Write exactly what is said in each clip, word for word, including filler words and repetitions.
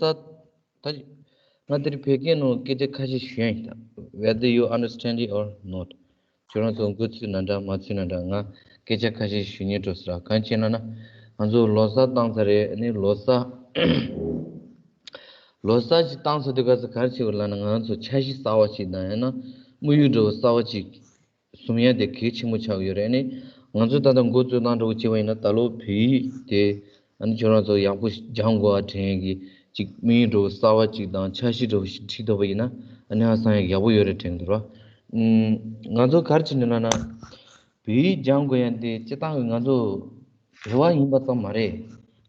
ད་ད་ང་དེར་བོད་སྐད་ནང་སྐད་ཆ་ཁ་ཤས་ཞུ་ཡ་ཡིན་ད། Whether you understand it or not. ཁྱོད་རང་ཚོ་མགོ་ཚོས་ན་འདྲ་མ་ཚོས་ན་འདྲ། ང་སྐད་ཆ་ཁ་ཤས་ཞུ་སྙིང་འདོད་ཟེར། གང་བྱས་ན་ན། ང་ཚོ་ལོ་གསར་བཏང་ཚར་རེད། ཨ་ནི་ལོ་གསར་ལོ་གསར་ཞིག་བཏང་ཚར་དུས་སྐབས་སུ་ག་རེ་བྱེད་དགོས་ལབ་ན། ང་ཚོ་འཆར་གཞི་གསར་བ་ཞིག་དང་། ཡང་ན་དམིགས་ཡུལ་འདྲ་བོ་གསར་བ་ཅིག་བཟུང་ཡ་དེ་གལ་ཆེན་པོ་ཆགས་ཀྱི་ཡོད་རེད། ཨ་ནི་ང་ཚོ་ད་ལྟ་འགོ་བཙུགས་སྟངས་འདྲ་བོ་བྱས་པ་ཡིན་ན། ད་ལོ་བོད་ཡིག་དེ་ཨ་ནི་ཁྱོད་རང་ཚོ་ཡག་པོ་སྦྱང་དགོས་པ་དྲན་གི་ཅིག་དམིགས་ཡུལ་འདྲ་བོ་གསར་བ་ཅིག་དང་འཆར་གཞི་འདྲ་བོ་ཞིག་ཁྲིད་ཐུབ་པ་ཡིན་ན། ཨ་ནི་ཧ་སང་ཡག་ཡག་པོ་ཡོད་རེད་དྲན་གི་འདུག་ར། ཨུམ། ང་ཚོ་ག་རེ་བྱེད་འདོད་ན་ན། བོད་ཡིག་སྦྱང་དགོས་ཡ་དེ་སྤྱིར་བཏང་གི་ང་ཚོ་བོད་པ་ཡིན་པ་ཙམ་མ་རེད།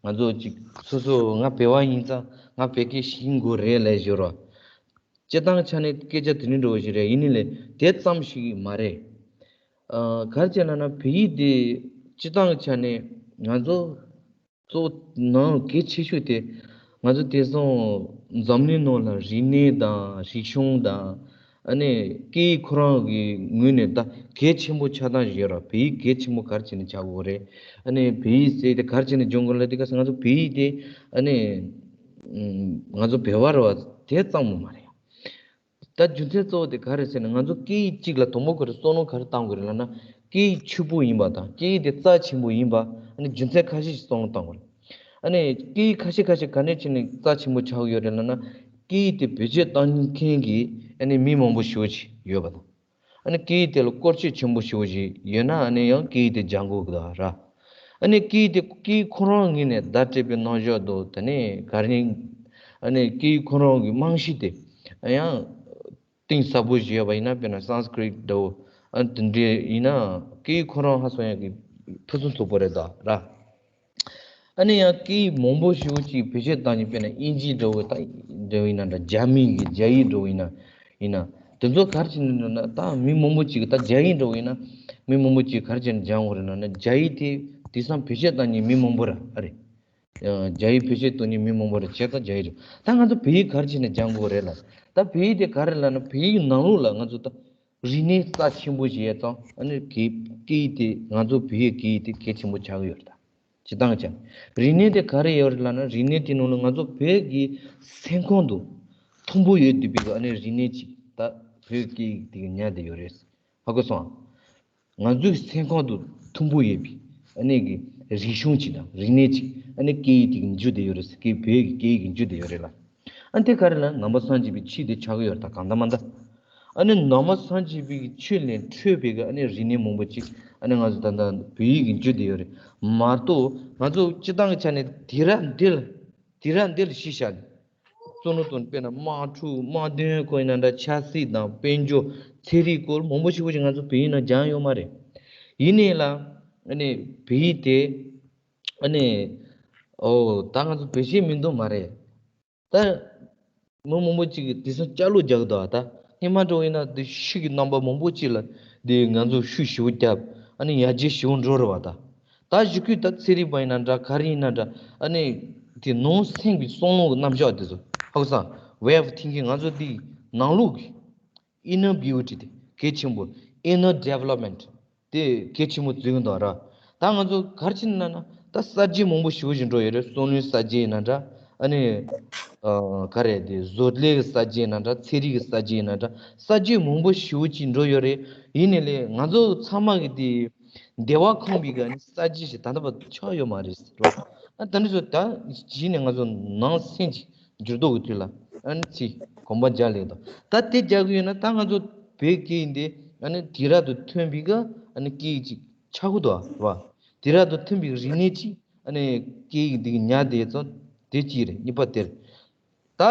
ང་ཚོ་ཅིག་སོ་སོ་ང་བོད་པ་ཡིན་ཙང་ང་བོད་སྐད་ཤེས་དགོས་རེད་ལབ་ཞོར་བ། སྤྱིར་བཏང་ཆ་ནས་སྐད་ཆ་དེ་འདྲ་འདྲ་བོ་ཞིག་རེད། ཡིན་ནའི་ལས་དེ་ཙམ་ཞིག་མ་རེད། ཨ། ག་རེ་བྱས་ན་ན། བོད་ཡིག་དེ་སྤྱིར་བཏང་ཆ་ནས་ང་ཚོ་གཙོ་བོ་ནང་གལ་ཆེ་ཤོས་དེ། ང་ཚོ་དེང་སང་འཛམ་གླིང་ནང་ལ་རིག་གནས་དང་རིག་གཞུང་དང་། ཨ་ནི་སྐད་ཡིག་ཁོ་རང་གི་ངོས་ནས་ད་གལ་ཆེན་པོ་ཆགས་སྟངས་ཤིག་ཡོད་ར། བོད་ཡིག་གལ་ཆེན་པོ་ག་རེ་བྱས་ནས་ཆགས་དགོས་རེད། ཨ་ནི་བོད་ཡིག་ཟེར་དེ་ག་རེ་བྱས་ནས་སྦྱོང་དགོས་ལབ་དུས་སྐབས་སུ། ང་ཚོ་བོད་ཡིག་དེ་ཨ་ནི་ང་ཚོ་བོད་པ་རེད་བ། དེ་ཙམ་མོ་མ་རེད། ད་རྒྱུ་མཚན་གཙོ་བོ་དེ་ག་རེ་ཟེར་ན། ང་ཚོ་སྐད་ཡིག་གཅིག་ལ་དང་པོ་ག་རེ་བསམ་བློ་ག་རེ་བཏང་དགོས་རེད་ལབ་ན། སྐད་ཡིག་ཕྱུག་པོ་ཡིན་པ་དང་སྐད་ཡིག་དེ་རྩ་ཆེན་པོ་ཡིན་པ། ཨ་ནི་རྒྱུ་མཚན་ཁ་ཤས་ཤིག་བསམ་བློ་བཏང་དགོས་རེད། ཨ་ནི་སྐད་ཡིག་ཁ་ཤས་ཁ་ཤས་ག་ནས་བྱས་ནས་རྩ་ཆེན་པོ་ཆགས་ཀྱི་ཡོད་རེད་ལབ་ན། སྐད་ཡིག་དེ་བེད་སྤྱོད་གཏོང་མཁན་གྱི་ཨ་ནི་མི་མང་པོ་ཞེ་པོ་ཅིག་ཡོད་པ་དང་། ཨ་ནི་སྐད་ཡིག་དེ་ལ་བཀོལ་སྤྱོད་ཆེན་པོ་ཞེ་པོ་ཞིག་ཡོད་ན། ཨ་ནི་ཡང་སྐད་ཡིག་དེ་སྦྱང་དགོས་ཀྱི་འདུག་ར། ཨ་ནི་སྐད་ཡིག་དེ་སྐད་ཡིག་ཁོ་རང་ངོས་ནས་བརྡ་སྤྲད་པའི་རྣམ་གཞག་དང་། དེ་ནས་ག་རེ། ཨ་ནི་སྐད་ཡིག་ཁོ་རང་གི་རྨང་གཞི་དེ་ཡང་གཏིང་ཟབ་པོ་ཞིག་ཡོད་པ་ཡིན་ན། དཔེར་ན་སཾ་སྐྲྀཏ་འདྲ་བོ། ཨ་ནི་དེ་འདྲ་ཡིན་ན་སྐད་ཡིག་ཁོ་རང་ཧ་སང་ཡག་གི་ཕུན་སུམ་ཚོགས་པོ་རེད་ད་ར། ཨ་ནི་ཡང་སྐད་ཡིག་མང་པོ་ཞེ་པོ་ཅིག་བེད་སྤྱོད་བཏང་ནས། དཔེར་ན་དབྱིན་ཇི་འདྲ་བོ་ད་འདྲ་བོ་ཡིན་ན་འདྲ། རྒྱ་མི་གི་རྒྱ་ཡིག་འདྲ་བོ་ཡིན་ན་ཡིན་ན། དེ་ཚོ་ག་རེ་བྱས་ནས་འདྲ་ན། ད་མི་མང་པོ་ཅིག་གིས་ད་རྒྱ་ཡིག་འདྲ་བོ་ཡིན་ན། མི་མང་པོ་ཅིག་གིས་ག་རེ་བྱས་ནས་སྦྱང་དགོས་རེད་ལབ་ན། རྒྱ་ཡིག་དེ་དེང་སང་བེད་སྤྱོད་བཏང་མཁན་མི་མང་པོ་ར། ཨ་རེད། ཨ། རྒྱ་ཡིག་བེད་སྤྱོད་གཏོང་མཁན་མི་མང་པོ་ར། བྱས་ཙང་རྒྱ་ཡིག་རེད། ད་ང་ཚོ་བོད་ཡིག་ག་རེ་བྱས་ནས་སྦྱང་དགོས་རེད་ལབ། ད་བོད་ཡིག་དེ་ག་རེ་ལབ་ན། བོད་ཡིག་ནང་ལོགས་ལ་ང་ཚོ་ད་རིག་གནས་རྩ་ཆེན་པོ་ཞིག་ཡོད་ཙང་། ཨ་ནི་སྐད་སྐད་ཡིག་དེ། ང་ཚོ་བོད་ཡིག་སྐད་ཡིག་དེ་གལ་ཆེན་པོ་ཆགས་ཀྱི་ཡོད་རེད་ད། སྤྱིར་བཏང་ཆ་ནས་རིག་གནས་དེ་ག་རེ་ཡོད་རེད་ལབ་ན། རིག་གནས་དེ་ནང་ལ་ང་ཚོ་བོད་ཀྱི་སེམས་ཁོང་དུ་མཐུན་པོ་ཡོད་བསྡད་པའི་གི་ཨ་ནི་རིག་གནས་ཅིག་ད་བོད་སྐད་ཡིག་དེ་གི་ཉར་བསྡད་ཡོད་རེད། ཧ་གོ་སོང་ཨ། ང་ཚོའི་སེམས་ཁོང་དུ་མཐུན་པོ་ཡོད་པའི་ཨ་ནི་གི་རིག་གཞུང་ཅིག་དང་རིག་གནས་ཅིག་ཨ་ནི་སྐད་ཡིག་དེ་གི་འཇུ་བསྡད་ཡོད་རེད། སྐད་བོད་ཀྱི་སྐད་ཡིག་གི་འཇུ་བསྡད་ཡོད་རེད་ལ། ཨ་ནི་དེ་ག་རེ་ལབ་ན། ནང་པ་སངས་རྒྱས་པའི་ཆོས་དེ་ཆགས་ཀྱི་ཡོད་རེད་ད། གང་ལྟར་མ་ལྟར། ཨ་ནི་ནང་པ་སངས་རྒྱས་པའི་ཆོས་ལས་འཕྲོས་པའི་གི་ཨ་ནི་རིག་གནས་མང་པོ་ཅིག་ཨ་ནི་ང་ཚོ་ད་ལྟ་བོད་ཡིག་གི་འཇུ་བསྡད་ཡོད་རེད་མ་གཏོགས། ང་ཚོ་སྤྱིར་བཏང་གི་ཆ་ནས་དུས་རབས་འདི་ལ་དུས་རབས་འདི་ལ་གཞི་བཞག་ནས་བསམ་བློ་བཏང་ནས། དཔེར་ན་དམག་འཁྲུག་དམག་དོན་སྐོར་ཡིན་ན་འདྲ། ཆབ་སྲིད་དང་དཔལ་འབྱོར་ཚན་རིག་སྐོར་མང་པོ་ཞེ་པོ་ཅིག་ང་ཚོ་བོད་ཡིག་ནང་སྦྱངས་ཡོད་མ་རེད། ཡིན་ནའི་ལ་ཨ་ནི་བོད་ཡིག་དེ་ཨ་ནི། ཨོ། ད་ང་ཚོ་བེད་སྤྱོད་མི་འདུག་མ་རེད། ད་མི་མང་པོ་ཅིག་གིས་དེང་སང་ཅ་ལག་རྒྱག་གི་འདུག་ཨ། ད་སྔོན་མ་འདྲ་བོ་ཡིན་ན་དེ་ཤུགས་ཀྱི་རྣམ་པ་མང་པོ་ཅིག་ལ་དེ་ང་ཚོ་ཤུགས་ཞེ་པོ་བརྒྱབ། ཨ་ནི་ཡར་རྒྱས་ཞེ་པོ་འགྲོ་རེད་བ། ད་ད་གཞུག་གུ་ད་ཚན་རིག་པ་ཡིན་ན་འདྲ། ག་རེ་ཡིན་ན་འདྲ། ཨ་ནི་དེ་ནང་སེམས་ཀྱི་བསམ་བློ་གི་རྣམ་གཞག་དེ་ཚོ། ཧ་གོ་སོང་། Way of thinking། ང་ཚོ་དེ་ནང་ལོགས་ཀྱི་inner beauty དེ་གལ་ཆེན་པོ། Inner development དེ་གལ་ཆེན་པོ་བརྩི་གི་འདུག་ར། ད་ང་ཚོ་ག་རེ་བྱས་ན་ན། ད་གསར་བརྗེ་མང་པོ་ཞེ་པོ་ཞིག་འགྲོ་ཡོད་རེད། སོ་ནུའི་གསར་བརྗེ་ཡིན་ན་འདྲ། ཨ་ནི་ཨ་ག་རེ། དེ་བཟོ་ལས་ཀྱི་གསར་བརྗེ་ཡིན་ན་འདྲ། ཚན་རིག་གི་གསར་བརྗེ་ཡིན་ན་འདྲ། གསར་བརྗེ་མང་པོ་ཞེ་པོ་ཅིག་འགྲོ་ཡོད་རེད། ཡིན་ནའི་ལས་ང་ཚོ་ཚང་མ་གི་དེ་བདེ་བ་ཁེངས་པའི་གི་ཨ་ནི་གསར་བརྗེ་ཞིག་ད་ལྟ་བར་ཆགས་ཡོད་མ་རེད་ཟེར་བ། ཨ། ད་འདི་ཚོ་ད་གཞི་ནས་ང་ཚོ་ནང་སེམས་ཀྱི་འགྱུར་ལྡོག་གི་དུས་ལ་ཨ་ནི་ཅིག་གོམ་པ་རྒྱག་ལེ་འདུག་ད་དེ་རྒྱག་གི་ཡོད་ན། ད་ང་ཚོ་བོད་སྐད་ཡིག་འདི་ཨ་ནི་དུས་རབས་དང་མཐུན་པའི་གི་ཨ་ནི་སྐད་ཡིག་ཅིག་ཆགས་ཀྱི་འདུག་བ། དུས་རབས་དང་མཐུན་པའི་རིག་གནས་ཅིག་ཨ་ནི་སྐད་ཡིག་འདི་གི་ཉར་བསྡད་ཙང་། དེ་གཅིག་རེད། གཉིས་པ་དེ་རེད། ད་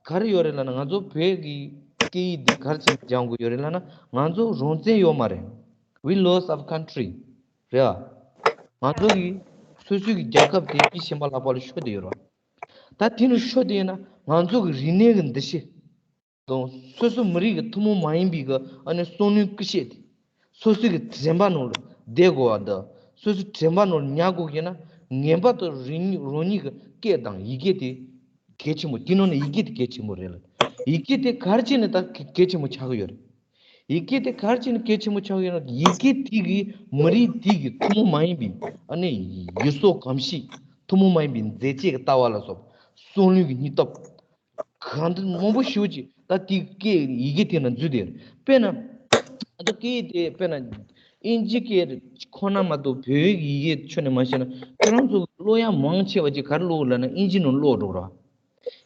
ག་རེ་ཡོད་རེད་ལབ་ན། ང་ཚོ་བོད་ཀྱི་སྐད་ཡིག་འདི་ག་རེ་བྱས་སྦྱང་དགོས་ཡོད་རེད་ལབ་ན། ང་ཚོ་རང་བཙན་ཡོད་མ་རེད། We lost our country. རེད་ཨ། ང་ཚོ་གི་སོ་སོའི་གི་རྒྱལ་ཁབ་དེ་མི་གཞན་པ་ལག་པ་ལ་ཤོར་བསྡད་ཡོད་རེད་བ། ད་དེ་ནས་ཤོར་བསྡད་ཡོད་ན། ང་ཚོ་གི་རིག་གནས་གི་འདུ་ཤེས་དང་། སོ་སོ་མི་རིགས་ཀྱི་ཐུན་མོང་མ་ཡིན་པའི་གི་ཨ་ནི་བསམ་བློའི་སྐུ་ཤད་དེ་སོ་སོ་གི་དྲན་པ་ནང་ལ་བསྡད་དགོས་པ་དང་། སོ་སོའི་དྲན་པ་ནང་ལ་ཉར་དགོས་ཀྱི་ན། ངེས་པར་དུ་རང་ཉིད་རང་ཉིད་ཀྱི་སྐད་དང་ཡི་གེ་དེ་གལ་ཆེན་པོ། དེ་ནང་ནས་ཡི་གེ་དེ་གལ་ཆེན་པོ་རེད་ལ། ཡི་གེ་དེ་ག་རེ་བྱས་ནས་ད་གལ་ཆེན་པོ་ཆགས་ཀྱི་ཡོད་རེད། ཡི་གེ་དེ་ག་རེ་བྱས་ནས་གལ་ཆེན་པོ་ཆགས་ཡོད་ན། ཡི་གེ་དེ་གིས་མི་རིགས་དེ་གི་ཐུན་མོང་མ་ཡིན་པའི་ཨ་ནི་ཡུལ་སྲོལ་གོམས་གཤིས། ཐུན་མོང་མ་ཡིན་པའི་མཛད་རྗེས་ཀྱི་ལྟ་བ་ལ་སོགས། གསུང་གླེང་གི་སྙིང་སྟོབས། གང་འདྲ་མང་པོ་ཞེ་པོ་ཅིག་ད་དེ་སྐད་ཡི་གེ་དེ་ན་འཛུལ་དེ་རེད། དཔེར་ན་ཨ་ད་སྐད་དེ་དཔེར་ན་ཨིན་ཇི་སྐད་ཁོ་ན་མ་གཏོགས་བོད་ཡིག་གི་ཡི་གེ་ཁྱོན་ནས་མ་ཤེས་ན། ཁྱོད་རང་ཚོ་ཀློག་ཡ་མང་ཆེ་བ་ཅིག་ག་རེ་ཀློག་ལབ་ན་ཨིན་ཇི་ནང་ཀློག་འགྲོ་ར།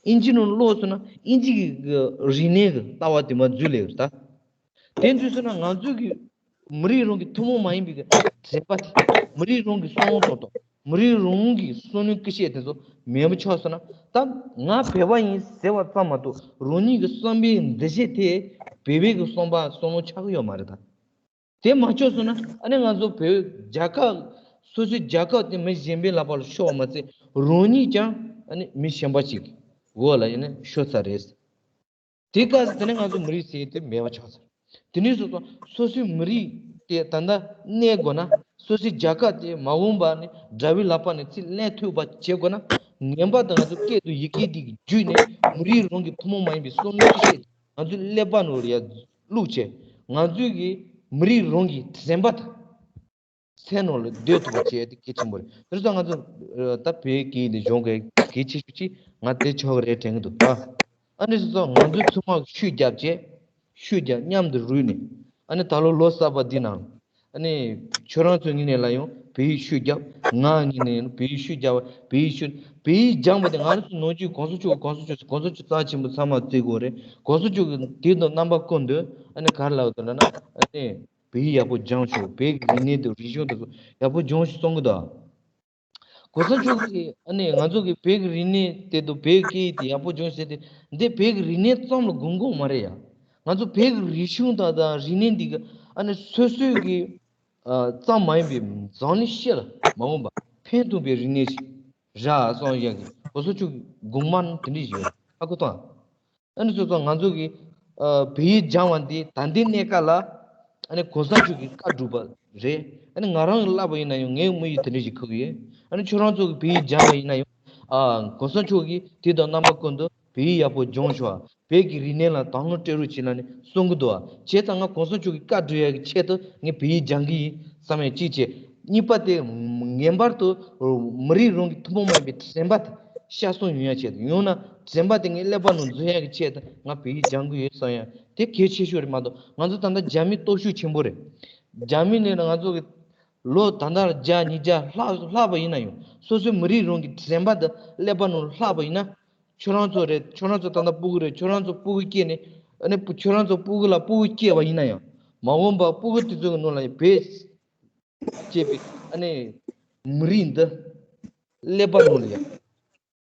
ཨིན་ཇི་ནང་ཀློག་སོང་ན་ཨིན་ཇི་གི་རིག་གནས་ཀྱི་ལྟ་བ་དེ་མ་འཛུལ་ལེ་རེད་ད། དེ་འཛུལ་སོང་ན་ང་ཚོའི་གི་མི་རིགས་རང་གི་ཐུན་མོང་མ་ཡིན་པའི་གི་དྲན་པ་དེ། མི་རིགས་རང་གི་གསང་བ་ཏོག་ཏོག་མི་རིགས་རང་གི་བསམ་བློའི་སྐུ་བཤད་དེ་ཚོ་མེད་པ་ཆགས་སོང་ན། ད་ང་བོད་པ་ཡིན་ཟེར་བ་ཙམ་མ་གཏོགས་རང་ཉིད་ཀྱི་བསམ་པའི་འདུ་ཤེས་དེ་བོད་པའི་གི་བསམ་པ་བསམ་བློ་ཆགས་ཀྱི་ཡོད་མ་རེད་ད། དེ་མ་ཆགས་སོང་ན་ཨ་ནི་ང་ཚོ་བོད་རྒྱལ་ཁབ་སོ་སོའི་རྒྱལ་ཁབ་དེ་མི་གཞན་པའི་ལག་པ་ལ་ཤོར་བ་མ་ཚད་རང་ཉིད་ཀྱང་ཨ་ནི་མི་གཞན་པ་ཞིག་འོག་ལ་ཡིན་ན་ཤོར་ཚར་རེད། དེ་སྐབས་སུ་དེ་ནས་ང་ཚོ་མི་རིགས་ཟེར་དེ་མེད་པ་ཆགས་ཚར། དེ་ནས་སོ་སོ་སོ་སོའི་མི་རིགས་དེ་ད་ལྟ་གནས་དགོས་ན། སོ་སོའི་རྒྱལ་ཁབ་དེ་མ་འོངས་པ་ནས་དགྲ་བོའི་ལག་པ་ནས་ཚུར་ལེན་ཐུབ་པ་བྱེད་དགོས་ན། ངེས་པར་དུ་ང་ཚོ་སྐད་དང་ཡི་གེ་དེ་གི་བརྒྱུད་ནས་མི་རིགས་རང་གི་ཐུན་མོང་མ་ཡིན་པའི་བསམ་བློའི་སྐུ་བཤད་དེ་ང་ཚོའི་ཀླད་པ་ནང་ལ་ཡར་བླུགས་བྱས། ང་ཚོའི་གི་མི་རིགས་རང་གི་དྲན་པ་དང་སེམས་ནང་ལ་སྡོད་ཐུབ་པ་བྱས་དེ་གལ་ཆེན་པོ་རེད། དེ་ཚོ་ང་ཚོ་ཨ་ད་བོད་སྐད་ཡིག་འདི་སྦྱོང་དགོས་གལ་ཆེ་ཤོས་ཅིག་ང་དེ་ཆགས་ཀྱི་རེད་དྲན་གྱི་འདུག་ཨ། ཨ་ནི་སོ་སོ་ང་ཚོའི་ཚོད་མ་ཤུགས་རྒྱབ་བྱས། ཤུགས་རྒྱབ་མཉམ་དུ་རུས་ནས། ཨ་ནི་ད་ལོ་ལོ་གསར་པ་འདི་ནང་ཨ་ནི་ཁྱོད་རང་ཚོ་ངོས་ནས་ལ་ཡང་བོད་ཡིག་ཤུགས་རྒྱབ། ང་ངོས་ནས་ཡང་བོད་ཡིག་ཤུགས་རྒྱབ། བོད་ཡིག་ཤུགས་བོད་ཡིག་སྦྱངས་པ་དེ་ང་ཚོ་ནང་ཆོས་གོང་ས་མཆོག་གོང་ས་མཆོག་གོང་ས་མཆོག་རྩ་ཆེན་པོ་ཚང་མ་བརྩི་དགོས་རེད། གོང་ས་མཆོག་གི་དུས་དང་རྣམ་པ་ཀུན་ཏུ་ཨ་ནི་ག་རེ་ལབ་འདུག་ལབ་ན། ཨ་ནི་བོད་ཡིག་ཡག་པོ་སྦྱངས་ཤོག་བོད་ཀྱི་རིག་གནས་དང་རིག་གཞུང་དེ་ཚོ་ཡག་པོ་སྦྱངས་ཤོག་གསུང་གི་འདུག་གོང་ས་མཆོག་གིས་ཨ་ནི་ང་ཚོ་གི་བོད་ཀྱི་རིག་གནས་དེ་དང་བོད་ཀྱི་སྐད་ཡིག་དེ་ཡག་པོ་སྦྱོང་ཟེར་ཏེ། འདི་བོད་ཀྱི་རིག་གནས་ཙམ་ལ་དགོངས་དགོངས་མ་རེད་ཡ། ང་ཚོ་བོད་ཀྱི་རིག་གཞུང་དང་དང་རིག་གནས་འདི་གི་ཨ་ནི་སོ་སོའི་གི་ཨ་ཙམ་མ་ཡིན་པའི་འཛམ་གླིང་སྤྱི་ལ་མ་འོངས་པ་ཕན་ཐོགས་པའི་རིག་གནས་ཤིག་རག་སོང་ཡ་གི་གོང་ས་མཆོག་གི་དགོངས་པ་དེ་འདྲ་ཞིག་ཡོད། ཧ་གོ་སོང་། ཨ་ནི་སོ་སོ་ང་ཚོ་གི་ཨ་བོད་ཡིག་སྦྱང་བ་འདི་ད་ལྟའི་གནས་སྐབས་ལ་ཨ་ནི་གོང་ས་མཆོག་གི་བཀའ་སྒྲུབ་པ་རེད། ཨ་ནི་ང་རང་གི་བསླབ་པ་ཡིན་ན་ཡང་ངའི་དམིགས་ཡུལ་དེ་འདྲ་ཞིག་འཁུར་གི་ཡོད། ཨ་ནི་ཁྱོད་རང་ཚོ་གི་བོད་ཡིག་སྦྱང་བ་ཡིན་ན་ཡང་ཨ་གོང་ས་མཆོག་གིས་དུས་དང་རྣམ་པ་ཀུན་ཏུ་བོད་ཡིག་ཡག་པོ་སྦྱོང་ཤོག་བོད་ཀྱི་རིག་གནས་ལ་དང་བླངས་སྤྲད་རོགས་བྱེད་ལབ་ནས་གསུང་གི་འདུག་བ། བྱས་ཙང་ང་གོང་ས་མཆོག་གི་བཀའ་སྒྲུབ་ཡག་གི་ཆེད་དུ་ངས་བོད་ཡིག་སྦྱང་གི་ཡིན་བསམ་ཡག་གཅིག་བྱས། གཉིས་པ་དེ་ངེས་པར་དུ་མི་རིགས་རང་གི་ཐུན་མོང་མ་ཡིན་པའི་དྲན་པ་དེ་ཤར་གསུང་ཡོང་ཡག་ཆེད་དུ། ཡང་ན་དྲན་པ་དེ་ངའི་ཀླད་པ་ནང་འཛུལ་ཡག་གི་ཆེད་དུ་ང་བོད་ཡིག་སྦྱང་གི་ཡོད་བསམ་ཡག་དེ་གལ་ཆེ་ཤོས་རེད་མ་གཏོགས། ང་ཚོ་ད་ལྟ་རྒྱ་མི་སྟོབས་ཤུགས་ཆེན་པོ་རེད། རྒྱ་མི་ནས་ང་ཚོ་གི་ལོ་ད་ལྟ་བརྒྱ་ཉིས་བརྒྱ་ལྷག་ལྷག་པ་ཡིན་ན་ཡང་སོ་སོའི་མི་རིགས་རང་གི་དྲན་པ་དེ་ཀླད་པ་ནང་ལྷག་པ་ཡིན་ན། ཁྱོད་རང་ཚོ་རེད། ཁྱོད་རང་ཚོ་ད་ལྟ་སྤུ་གུ་རེད། ཁྱོད་རང་ཚོ་སྤུ་གུ་སྐྱེས་ནས་ཨ་ནི་ཁྱོད་རང་ཚོ་སྤུ་གུ་ལ་སྤུ་གུ་སྐྱེས་པ་ཡིན་ན་ཡང་མ་འོངས་པ་སྤུ་གུ་དེ་ཚོ་གི་ནང་ལ་ཡང་བོད་ཅེས་པའི་ཨ་ནི་མི་རིགས་འདི་ཀླད་པ་ནང་ལ་ཡང་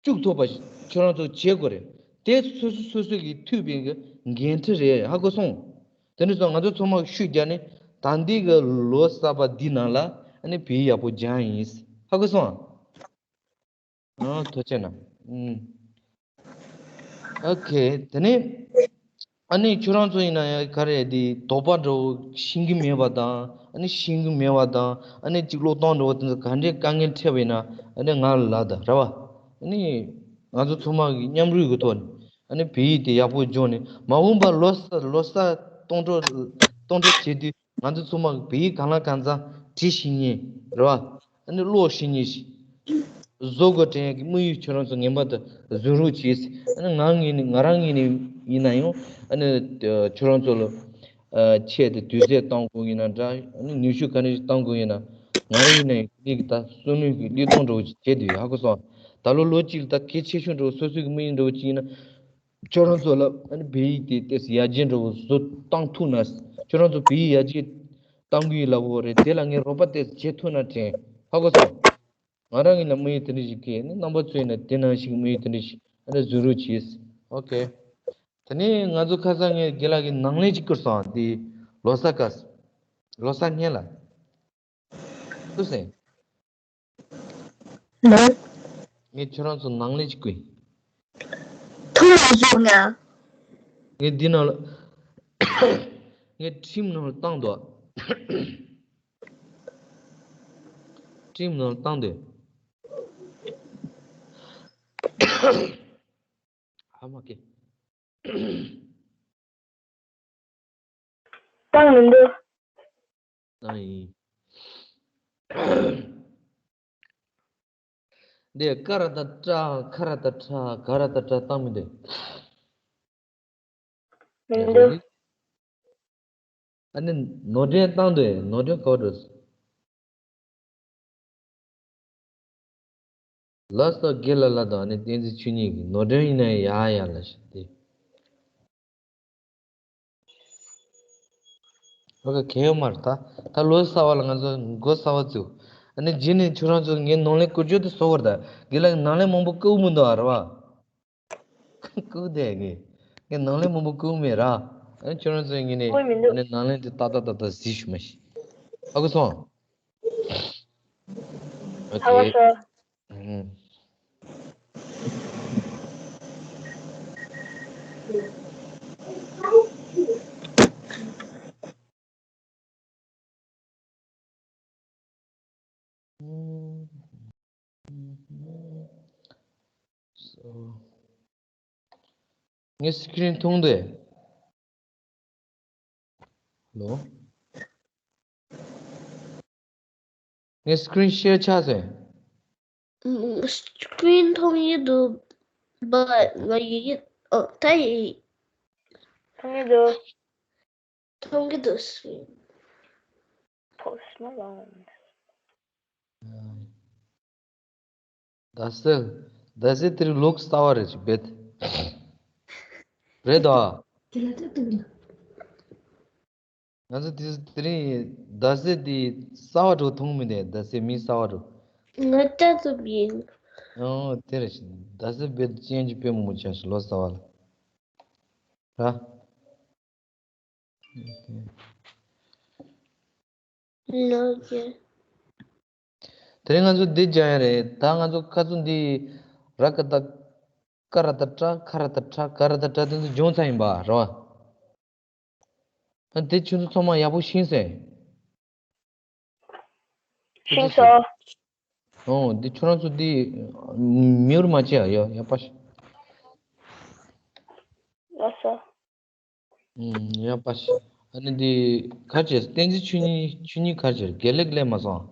བཅུག་ཐུབ་པ་ཞིག་ཁྱོད་རང་ཚོ་བྱེད་དགོས་རེད། དེ་སོ་སོ་སོ་སོ་གི་ཐུབ་པའི་གི་འགན་འཁྲི་རེད། ཧ་གོ་སོང་། དེ་ནས་སོང་ང་ཚོ་ཚང་མ་ཤུགས་རྒྱག་ནས་ད་འདི་གི་ལོ་གསར་པ་འདི་ནང་ལ་ཨ་ནི་བོད་ཡིག་ཡག་པོ་སྦྱང་ཡིན། ཧ་གོ་སོང་། ཨ། ཐུགས་རྗེ་གནང་། ཨུམ། ཨོ་ཁེ། དེ་ནས་ཨ་ནི་ཁྱོད་རང་ཚོ་ཡིན་ན་ཡང་ག་རེ་དེ་དོགས་པ་འདྲ་བོ་ཤེས་ཀྱི་མེད་པ་དང་། ཨ་ནི་ཤེས་ཀྱི་མེད་པ་དང་། ཨ་ནི་གཅིག་ཀློག་སྟངས་འདྲ་བོ་དེ་ཚོ་ག་འདྲའི་དཀའ་ངལ་འཕྲད་པ་ཡིན་ན་ཨ་ནི་ང་ལ་ལབ་དང་རེད་བ། ཨ་ནི་ང་ཚོ་ཚང་མ་གི་མཉམ་རུབ་ཀྱི་ཐོག་ནས་ཨ་ནི་བོད་ཡིག་དེ་ཡག་པོ་སྦྱོང་ནས་མ་འོངས་པ་ལོ་གསར་ལོ་གསར་གཏོང་གྲོགས་གཏོང་གྲོགས་བྱེད་དུས། ང་ཚོ་ཚང་མ་གི་བོད་ཡིག་གང་ལ་གང་འཚམ་བྲིས་ཤེས་མཁན་རེད་བ། ཨ་ནི་ཀློག་ཤེས་མཁན་ཞིག་བཟོ་དགོས་དྲན་གི་དམིགས་ཡུལ་ཁྱོད་རང་ཚོ་ངེས་པར་དུ་བཟུང་རོགས་གྱིས། ཨ་ནི་ང་ངོས་ནས་ང་རང་ངོས་ནས་ཡིན་ན་ཡང་ཨ་ནི་ཁྱོད་རང་ཚོ་ལ་ཆེད་དུ་དུས་ཚོད་གཏང་དགོས་ཡིན་ན་འདྲ། ཨ་ནི་ནུས་ཤུགས་ག་འདྲ་ཞིག་གཏང་དགོས་ཡིན་ན་ང་རང་ཡིན་ན་ཡང་ངེད་ཀྱི་ད་བསམ་བློའི་གི་བློས་གཏོང་འདྲ་བོ་ཞིག་བྱས་བསྡད་ཡོད། ཧ་གོ་སོང་། ད་ལོ་ལོ་གཅིག་ལ་ད་གལ་ཆེ་ཤོས་འདྲ་བོ་སོ་སོའི་གི་དམིགས་ཡུལ་འདྲ་བོ་ཅིག་ཡིན་ན། ཁྱོད་རང་ཚོ་ལ་ཨ་ནི་བོད་ཡིག་དེ་ཏོག་ཙམ་ཡར་རྒྱས་འདྲ་བོ་བཟོ་བཏང་ཐུབ་ན། ཁྱོད་རང་ཚོ་བོད་ཡིག་ཡར་རྒྱས་གཏང་གི་ཡོད་ལབ་པ་རེད། དེ་ལ་ངས་རོགས་པ་ཏོག་ཙམ་བྱེད་ཐུབ་ན་དྲན། ཧ་གོ་སོང་། ང་རང་གི་ལ་དམིགས་ཡུལ་དེ་འདྲ་ཞིག་གི་ནི་རྣམ་པ་ཚོས་ན་དེ་ནང་བཞིན་དམིགས་ཡུལ་དེ་འདྲ་ཞིག་ཨ་ནི་བཟོ་རོགས་གྱིས། ཨོ་ཁེ། དེ་ནས་ང་ཚོ་ཁ་སང་ངས་རྒན་ལགས་ཀྱི་ནང་ལས་ཅིག་བསྐུར་སོང་། དེ་ལོ་གསར་སྐབས། ལོ་གསར་སྔོན་ལ། ལོ། ངས་ཁྱོད་རང་ཚོ་ནང་ལས་ཅིག་བསྐུར། ཐུགས་མ་བཟོད་ང་། ངས་འདི་ནང་ལ། ངས་ཁྲིམས་ནང་ལ་བཏང་འདུག། ཁྲིམས་ནང་ལ་བཏང་འདུག། ཧ་མ་གེ། བཏང་མི་འདུག། བཏང་ཡིན། འདི་ཀ་ར་ཏ་ཏྲ་ཁ་ར་ཏ་ཁྲ་ག་ར་ཏ་ཏྲ་བཏང་མི་འདུག་མི་འདུག་ཨ་ནི་ནོར་འདྲེན་བཏང་འདུག་ནོར་འདྲེན་ག་བ་འགྲོ། ལ་ས་དགེ་ལ་ལ་དང་ཨ་ནི་བསྟན་འཛིན་ཆོས་ཉིད་ཀྱི་ནོར་འདྲེན་ཡིན་ན་ཡ་ཡ་ལ་ཞིག་སྟེ། ཨོ་ཁེ་ཡོད་མ་རེད་ད། ད་ལོ་གསར་བ་ལ་ང་ཚོ་མགོ་གསར་བ་བཙུགས། ཨ་ནི་རྗེས་ནས་ཁྱོད་རང་ཚོ་ངའི་ནང་ལས་བཀོལ་སྤྱོད་དུ་བཟོ་བར་ད་དགེ་ལགས་ནང་ལས་མང་པོ་བཀོལ་མི་འདུག་ཨ་རེད་བ། བཀོལ་དེ་ངས་ངས་ནང་ལས་མང་པོ་བཀོལ་མེད་ར། ཨ་ནི་ཁྱོད་རང་ཚོ་ངས་ནས་བཀོལ་མི་འདུག་ཨ་ནི་ནང་ལས་དེ་ཏག་ཏག་ཏག་ཏག་གཟིགས་ཞུ་མ་ཤེས། ཧ་གོ་སོང་། ཨོ་ཧ་གོ་ཁེ། སོང་། ཨུམ། ངའི་སི་ཀི་རིན་མཐོང་འདུག་ལོ། ངའི་སི་ཀི་རིན་ཤེར་ཆགས་སོང་། སི་ཀི་རིན་མཐོང་གི་འདུག་བ་ང་ཡི་ཡི་ཨོ་ད་ཡི་མཐོང་གི་འདུག་མཐོང་གི་འདུག་སི་ཀི་རིན། Post Malone. ཟླ་ཟེར། ཟླ་ཟེར་དེ་རིང་ལོག་གསར་བ་རེད་ཅིག་བེད། རེད་དོ། ང་ཚོ་དེ་དེ་རིང་ཟླ་ཟེར་དེ་གསར་བ་འགྲོ་མཐོང་མི་འདུག་ཟླ་ཟེར་མི་གསར་བ་འགྲོ། ང་ལྟ་ཐུབ་ཡིན། ཨོ་དེ་རེད། ཟླ་ཟེར་བེད་ཅན་གྱི་དཔེ་མང་པོ་བྱས་སོང་ལོ་གསར་བ་ལ། ར། ལོ་རྒྱུས། དེ་རིང་ང་ཚོ་འདི་སྦྱང་ཡ་རེད། ད་ང་ཚོ་ཁ་ཚུ་འདི་ར་ཀ་ཏ་ཀ་ར་ཏ་ཏྲ་ཁ་ར་ཏ་ཁྲ་ག་ར་ཏ་ཏྲ་དེ་ཚོ་སྦྱོང་ཚར་ཡིན་པ་རེད་བ། ཨ་དེ་ཁྱོད་ཚོ་ཚང་མ་ཡག་པོ་ཤེས་སོང་། ཤེས་སོང་། ཨོ་འདི་ཁྱོད་རང་ཚོ་འདི་མྱུར་མ་བྱེད་ཡ་ཡག་པ་ཤ། ལགས་སོ། ཨུམ། ཡག་པ་ཤ། ཨ་ནི་འདི་ག་རེ་བྱས། བསྟན་འཛིན་ཆོས་ཉིད། ཆོས་ཉིད་ག་རེ་བྱས། དགེ་ལེགས་སླེབས་མ་སོང་།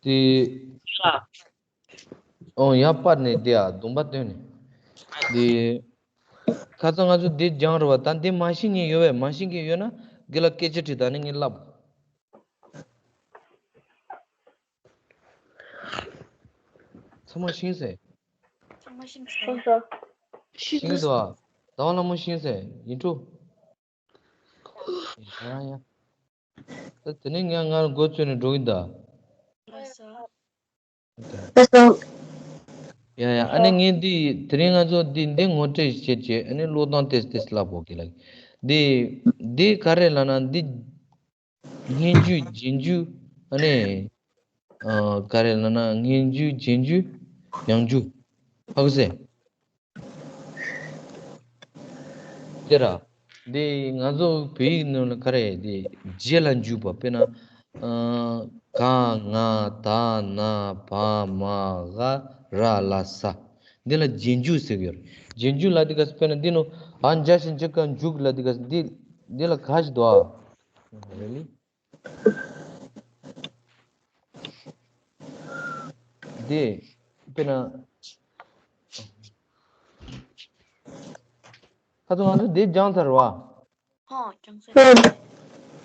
དེ། ཨོ་ཡང་པར་ནས་དེ་ཡ་གདོང་པ་སྟོན་ནས། དེ། ཁ་སང་ང་ཚོ་འདི་སྦྱངས་རེད་བ། ད་འདི་མ་ཤེས་མཁན་ཡོད་པས། མ་ཤེས་མཁན་ཡོད་ན་དགེ་ལགས་སྐད་ཆ་དྲིས་ད་ནི་ངས་ལབ། ཚང་མ་ཤེས་སོང་། ཚང་མ་ཤེས་སོང་། ཤེས་སོང་། ཤེས་སོང་། ཟླ་བ་ལྷ་མོ་ཤེས་སོང་། ཡིན་འགྲོ། ཡ་ཡ། ད་དེ་ནས་ངས་ང་མགོ་ཚོས་ནས་འགྲོ་གི་ད། ལགས་སོ། ལགས་སོ། ཡ་ཡ། ཨ་ནི་ངས་འདི་དེ་རིང་ང་ཚོ་འདི་འདི་ངོ་སྤྲོད་བྱེད་བྱེད། ཨ་ནི་ཀློག་སྟངས་ཏེས་ཏེས་ལབ་དགོས་ཀྱི་ལགས། འདི་འདི་ག་རེ་ལབ་ན་འདི། སྔོན་འཇུག་རྗེས་འཇུག་ཨ་ནི། ཨ། ག་རེ་ལབ་ན་སྔོན་འཇུག་རྗེས་འཇུག་ཡང་འཇུག་ཧ་གོ་སོང་། དེ་ར། འདི་ང་ཚོ་བོད་ཡིག་ནང་ལ་ག་རེ་འདི་རྗེས་ལ་འཇུག་པ། དཔེར་ན། ཨ། ག་ང་ད་ན་བ་མ་ག་ར་ལ་ས། འདི་ལ་རྗེས་འཇུག་ཟེར་གྱི་ཡོད་རེད། རྗེས་འཇུག་ལ་འདི་ག་དཔེར་ན་འདི་ནང་ཨ་འཇའ་ཞིག་འཇིག་ག་འཇུག་ལ་འདི་ག་འདི་འདི་ལ་ག་ཞིག་འདུག་ཨ། རེད་ལི། འདི། དཔེར་ན། ཁ་ཚོ་ང་ཚོ་འདི་སྦྱངས་ཚར་བ། ཧོ། སྦྱངས་ཚར།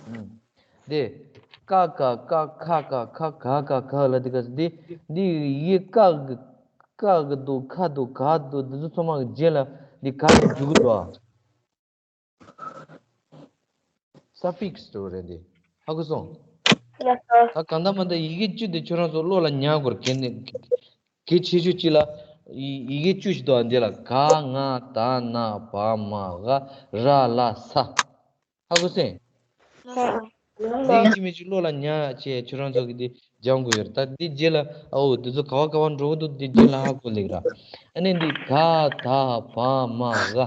ཨུམ། འདི། ཀ་ཀ་ཀ་ཁ་ཀ་ཁ་ག་ག་ག་ལ་འདི་ག་འདི། འདི་ཡི་ཀ་གི་ཀ་གི་འདུག་ཁ་འདུག་ག་འདུག་འདི་ཚོ་ཚང་མ་གི་རྗེས་ལ་འདི་ག་གི་འཇུག་གི་འདུག་ཨ། སུ་ཕིག་སི་འདྲ་བོ་རེད་འདི། ཧ་གོ་སོང་། ལགས་སོ། ད་གང་ལྟར་མ་ལྟར་ཡི་གེ་བཅུ་དེ་ཁྱོད་རང་ཚོ་བློ་ལ་ཉར་དགོས་རེད། གལ་ནི་གལ་ཆེ་ཤོས་གཅིག་ལ། ཡི་ཡི་གེ་བཅུ་ཞིག་འདུག་ཨ། འདི་ལ་ག་ང་ད་ན་བ་མ་ག་ར་ལ་ས། ཧ་གོ་སོང་། ལགས་སོ། འདི་གཅིག་མིན་གཅིག་བློ་ལ་ཉར་བྱས་ཁྱོད་རང་ཚོ་གི་འདི་སྦྱང་དགོས་ཡོད་རེད། ད་འདི་རྗེས་ལ་ཨའོ་འདི་ཚོ་ག་བ་ག་བ་འགྲོ་གི་འདུག་འདི་རྗེས་ལ་ཧ་གོ་ལེགས་ར། ཨ་ནི་འདི་ག་ད་བ་མ་ག་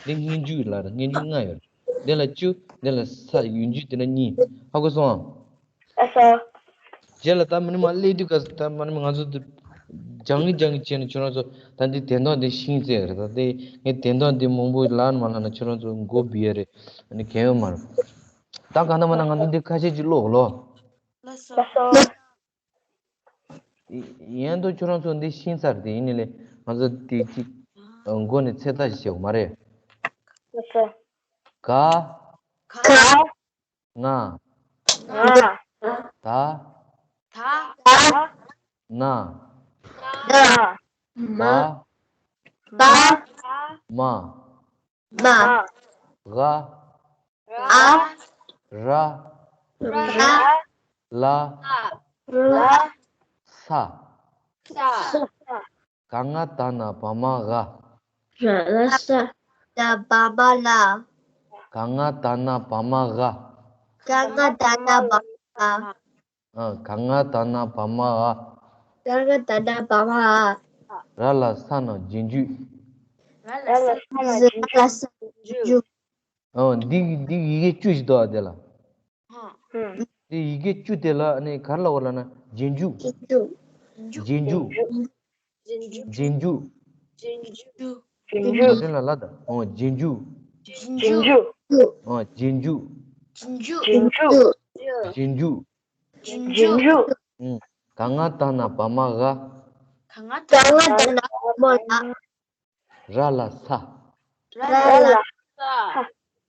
འདི་སྔོན་འཇུག་ལ་ར། སྔོན་འཇུག་ལྔ་ཡོད་རེད། འདི་ལ་བཅུ། འདི་ལ་ས། ཡུན་འཇུག་འདི་ལ་གཉིས། ཧ་གོ་སོང་ཨ། ལགས་སོ། རྗེས་ལ་ད་མི་ནི་མ་སླེབས་དུས་ག་ད་མ་ནི་མ་ང་ཚོ་འདི་སྦྱང་གི་སྦྱང་གི་བྱས་ནས་ཁྱོད་རང་ཚོ་ད་འདི་དོན་དག་འདི་ཤེས་ཚར་རེད། ད་འདི་ངས་དོན་དག་འདི་མང་པོ་ལབ་ན་མ་ལབ་ན་ཁྱོད་རང་ཚོ་མགོ་སྦི་ཡ་རེད། ཨ་ནི་གལ་ཡོད་མ་རེད། ད་གང་ལྟར་མ་ལྟར་ང་ཚོ་འདི་ཁ་ཤས་ཅིག་ཀློག་ལོ། ལགས་སོ། ལགས་སོ། ཡན་དུ་ཁྱོད་རང་ཚོ་འདི་ཤེས་ཚར་དེ་ཡིན་ནི་ལས་ང་ཚོ་དེ་གཅིག་མགོ་ནས་ཚེ་ཐག་ཞིག་བྱེད་དགོས་མ་རེད། ཨ་ཙི། ག་ག་ང་ང་ད་ད་ད་ན་ན་ན་བ་བ་མ་མ་ག་ག་ར་ར་ལ་ལ་ས། ས། ག་ང་ད་ན་བ་མ་ག་ར་ལ་ས། ད་བ་མ་ལ། ག་ང་ད་ན་བ་མ་ག་ག་ང་ད་ན་བ་མ་ག་ཨ། ག་ང་ད་ན་བ་མ་འ། ག་ང་ད་ན་བ་མ་འ། ར་ལ་ས་ན་རྗེས་འཇུག་ར་ལ་ས་ན་རྗེས་འཇུག་ཨ། འདི་འདི་ཡི་གེ་བཅུ་ཞིག་འདུག་ཨ། དེ་ལ། ཧ། འདི་ཡི་གེ་བཅུ་དེ་ལ་ནི་ག་རེ་ལབ་དགོས་ལབ་ན་རྗེས་འཇུག་རྗེས་འཇུག་རྗེས་འཇུག་རྗེས་འཇུག་རྗེས་འཇུག་རྗེས་འཇུག་དེ་ལ་ལ་ད། ཨོ། རྗེས་འཇུག་རྗེས་འཇུག་ཨོ། རྗེས་འཇུག་རྗེས་འཇུག་རྗེས་འཇུག་རྗེས་འཇུག་ཨུ། ག་ང་ད་ན་བ་མ་འ། ག་ང་ད་ན་བ་མ་འ། ར་ལ་ས། ར་ལ་ས།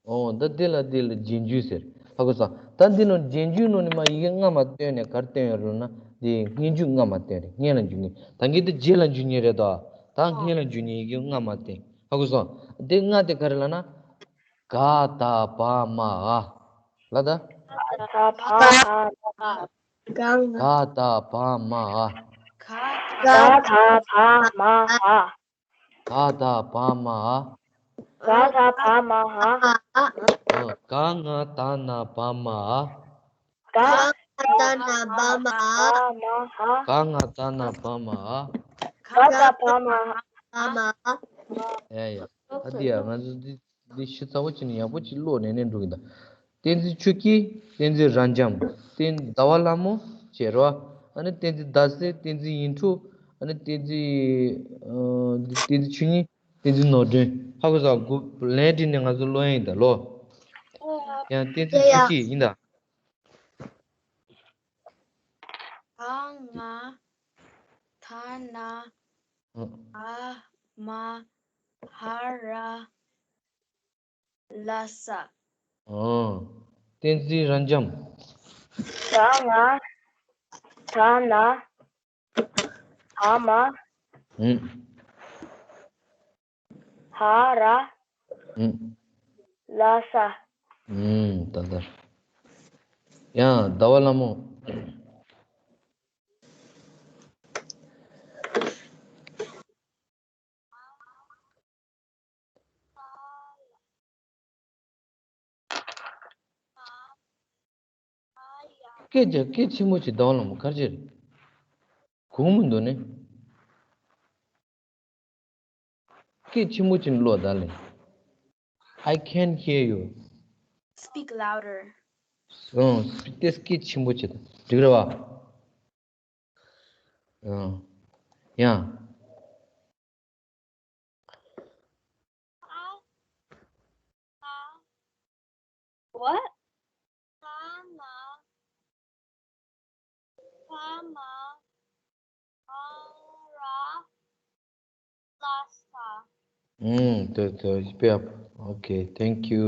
ཨོ། ད་འདི་ལ་འདི་ལ་རྗེས་འཇུག་ཟེར། ཧ་གོ་སོང་། ད་འདི་ནང་རྗེས་འཇུག་ནང་ནས་མར་ཡི་གེ་སྔ་མ་བཏོན་ནས་ག་རེ་བཏོན་ཡོད་རེད་ན། འདི་སྔོན་འཇུག་སྔ་མ་བཏོན་རེད། སྔོན་ལ་འཇུག་མཁན། ད་གིན་དེ་རྗེས་ལ་འཇུག་མཁན་རེད་དོ། ད་སྔོན་ལ་འཇུག་མཁན་ཡི་གེ་སྔ་མ་བཏོན། ཧ་གོ་སོང་། འདི་ལྔ་དེ་ག་རེ་ལབ་ན། ག་ད་བ་མ་འ། ལ་ད། ག་ད་བ་མ་འ། ག་ད་བ་མ་འ། ག་ད་བ་མ་འ། ག་ད་བ་མ་འ། ག་ད་བ་མ་འ། ཨ། ག་ང་ད་ན་བ་མ་འ། ག་ང་ད་ན་བ་མ་འ། ག་ང་ད་ན་བ་མ་འ། ག་ད་བ་མ་འ། ཡ་ཡ། ཨ་འདི་ཡ་ང་ཚོ་འདི་འདི་ཤི་ཚ་བོ་ཅི་ནི་ཡག་པོ་ཅིག་ཀློག་ནས་ནས་འགྲོ་གི་འདུག་བསྟན་འཛིན་ཆོས་སྐྱིད། བསྟན་འཛིན་རབ་འབྱམས། བསྟན་ཟླ་བ་ལྷ་མོ་བྱས་རོ། ཨ་ནི་བསྟན་འཛིན་ཟླ་ཟེར། བསྟན་འཛིན་ཡིད་འཕྲོག་ཨ་ནི་བསྟན་འཛིན་ཨ་བསྟན་འཛིན་ཆོས་ཉིད། བསྟན་འཛིན་ནོར་སྒྲོན། ཧ་གོ་སོང་། གུ་ལན་བྲིས་ནས་ང་ཚོ་ཀློག་ཡིན་ད་ལོ། ཡང་བསྟན་འཛིན་ཆོས་སྐྱིད་ཡིན་ད། ག་ང་ད་ན་ཨ་བ་མ་འ་ར་ལ་ས། ཨོ། བསྟན་འཛིན་རབ་འབྱམས། ག་ང་ད་ན་བ་མ་ཨུ། འ་ར་ཨུ། ལ་ས། ཨུ། ད་ལྟ་ཡང་ཟླ་བ་ལྷ་མོ། སྐད་ཆ་སྐད་ཆེན་པོ་ཅིག་ཟླ་བ་ལྷ་མོ་ག་རེ་བྱས་རེད། གོ་མི་འདུག་ནི། སྐད་ཆེན་པོ་ཅིག་ཀློག་ད་ལེ། I can't hear you. Speak louder. ཨང་། སྐད་སྐད་ཆེན་པོ་ཅིག་འགྲིག་རེད་བ། ཨང་། ཡང་། What? Pama. Pama. Aura. Last time. ཨུམ། དེ་དེ་དཔེ་ཡག་པོ། Okay, thank you.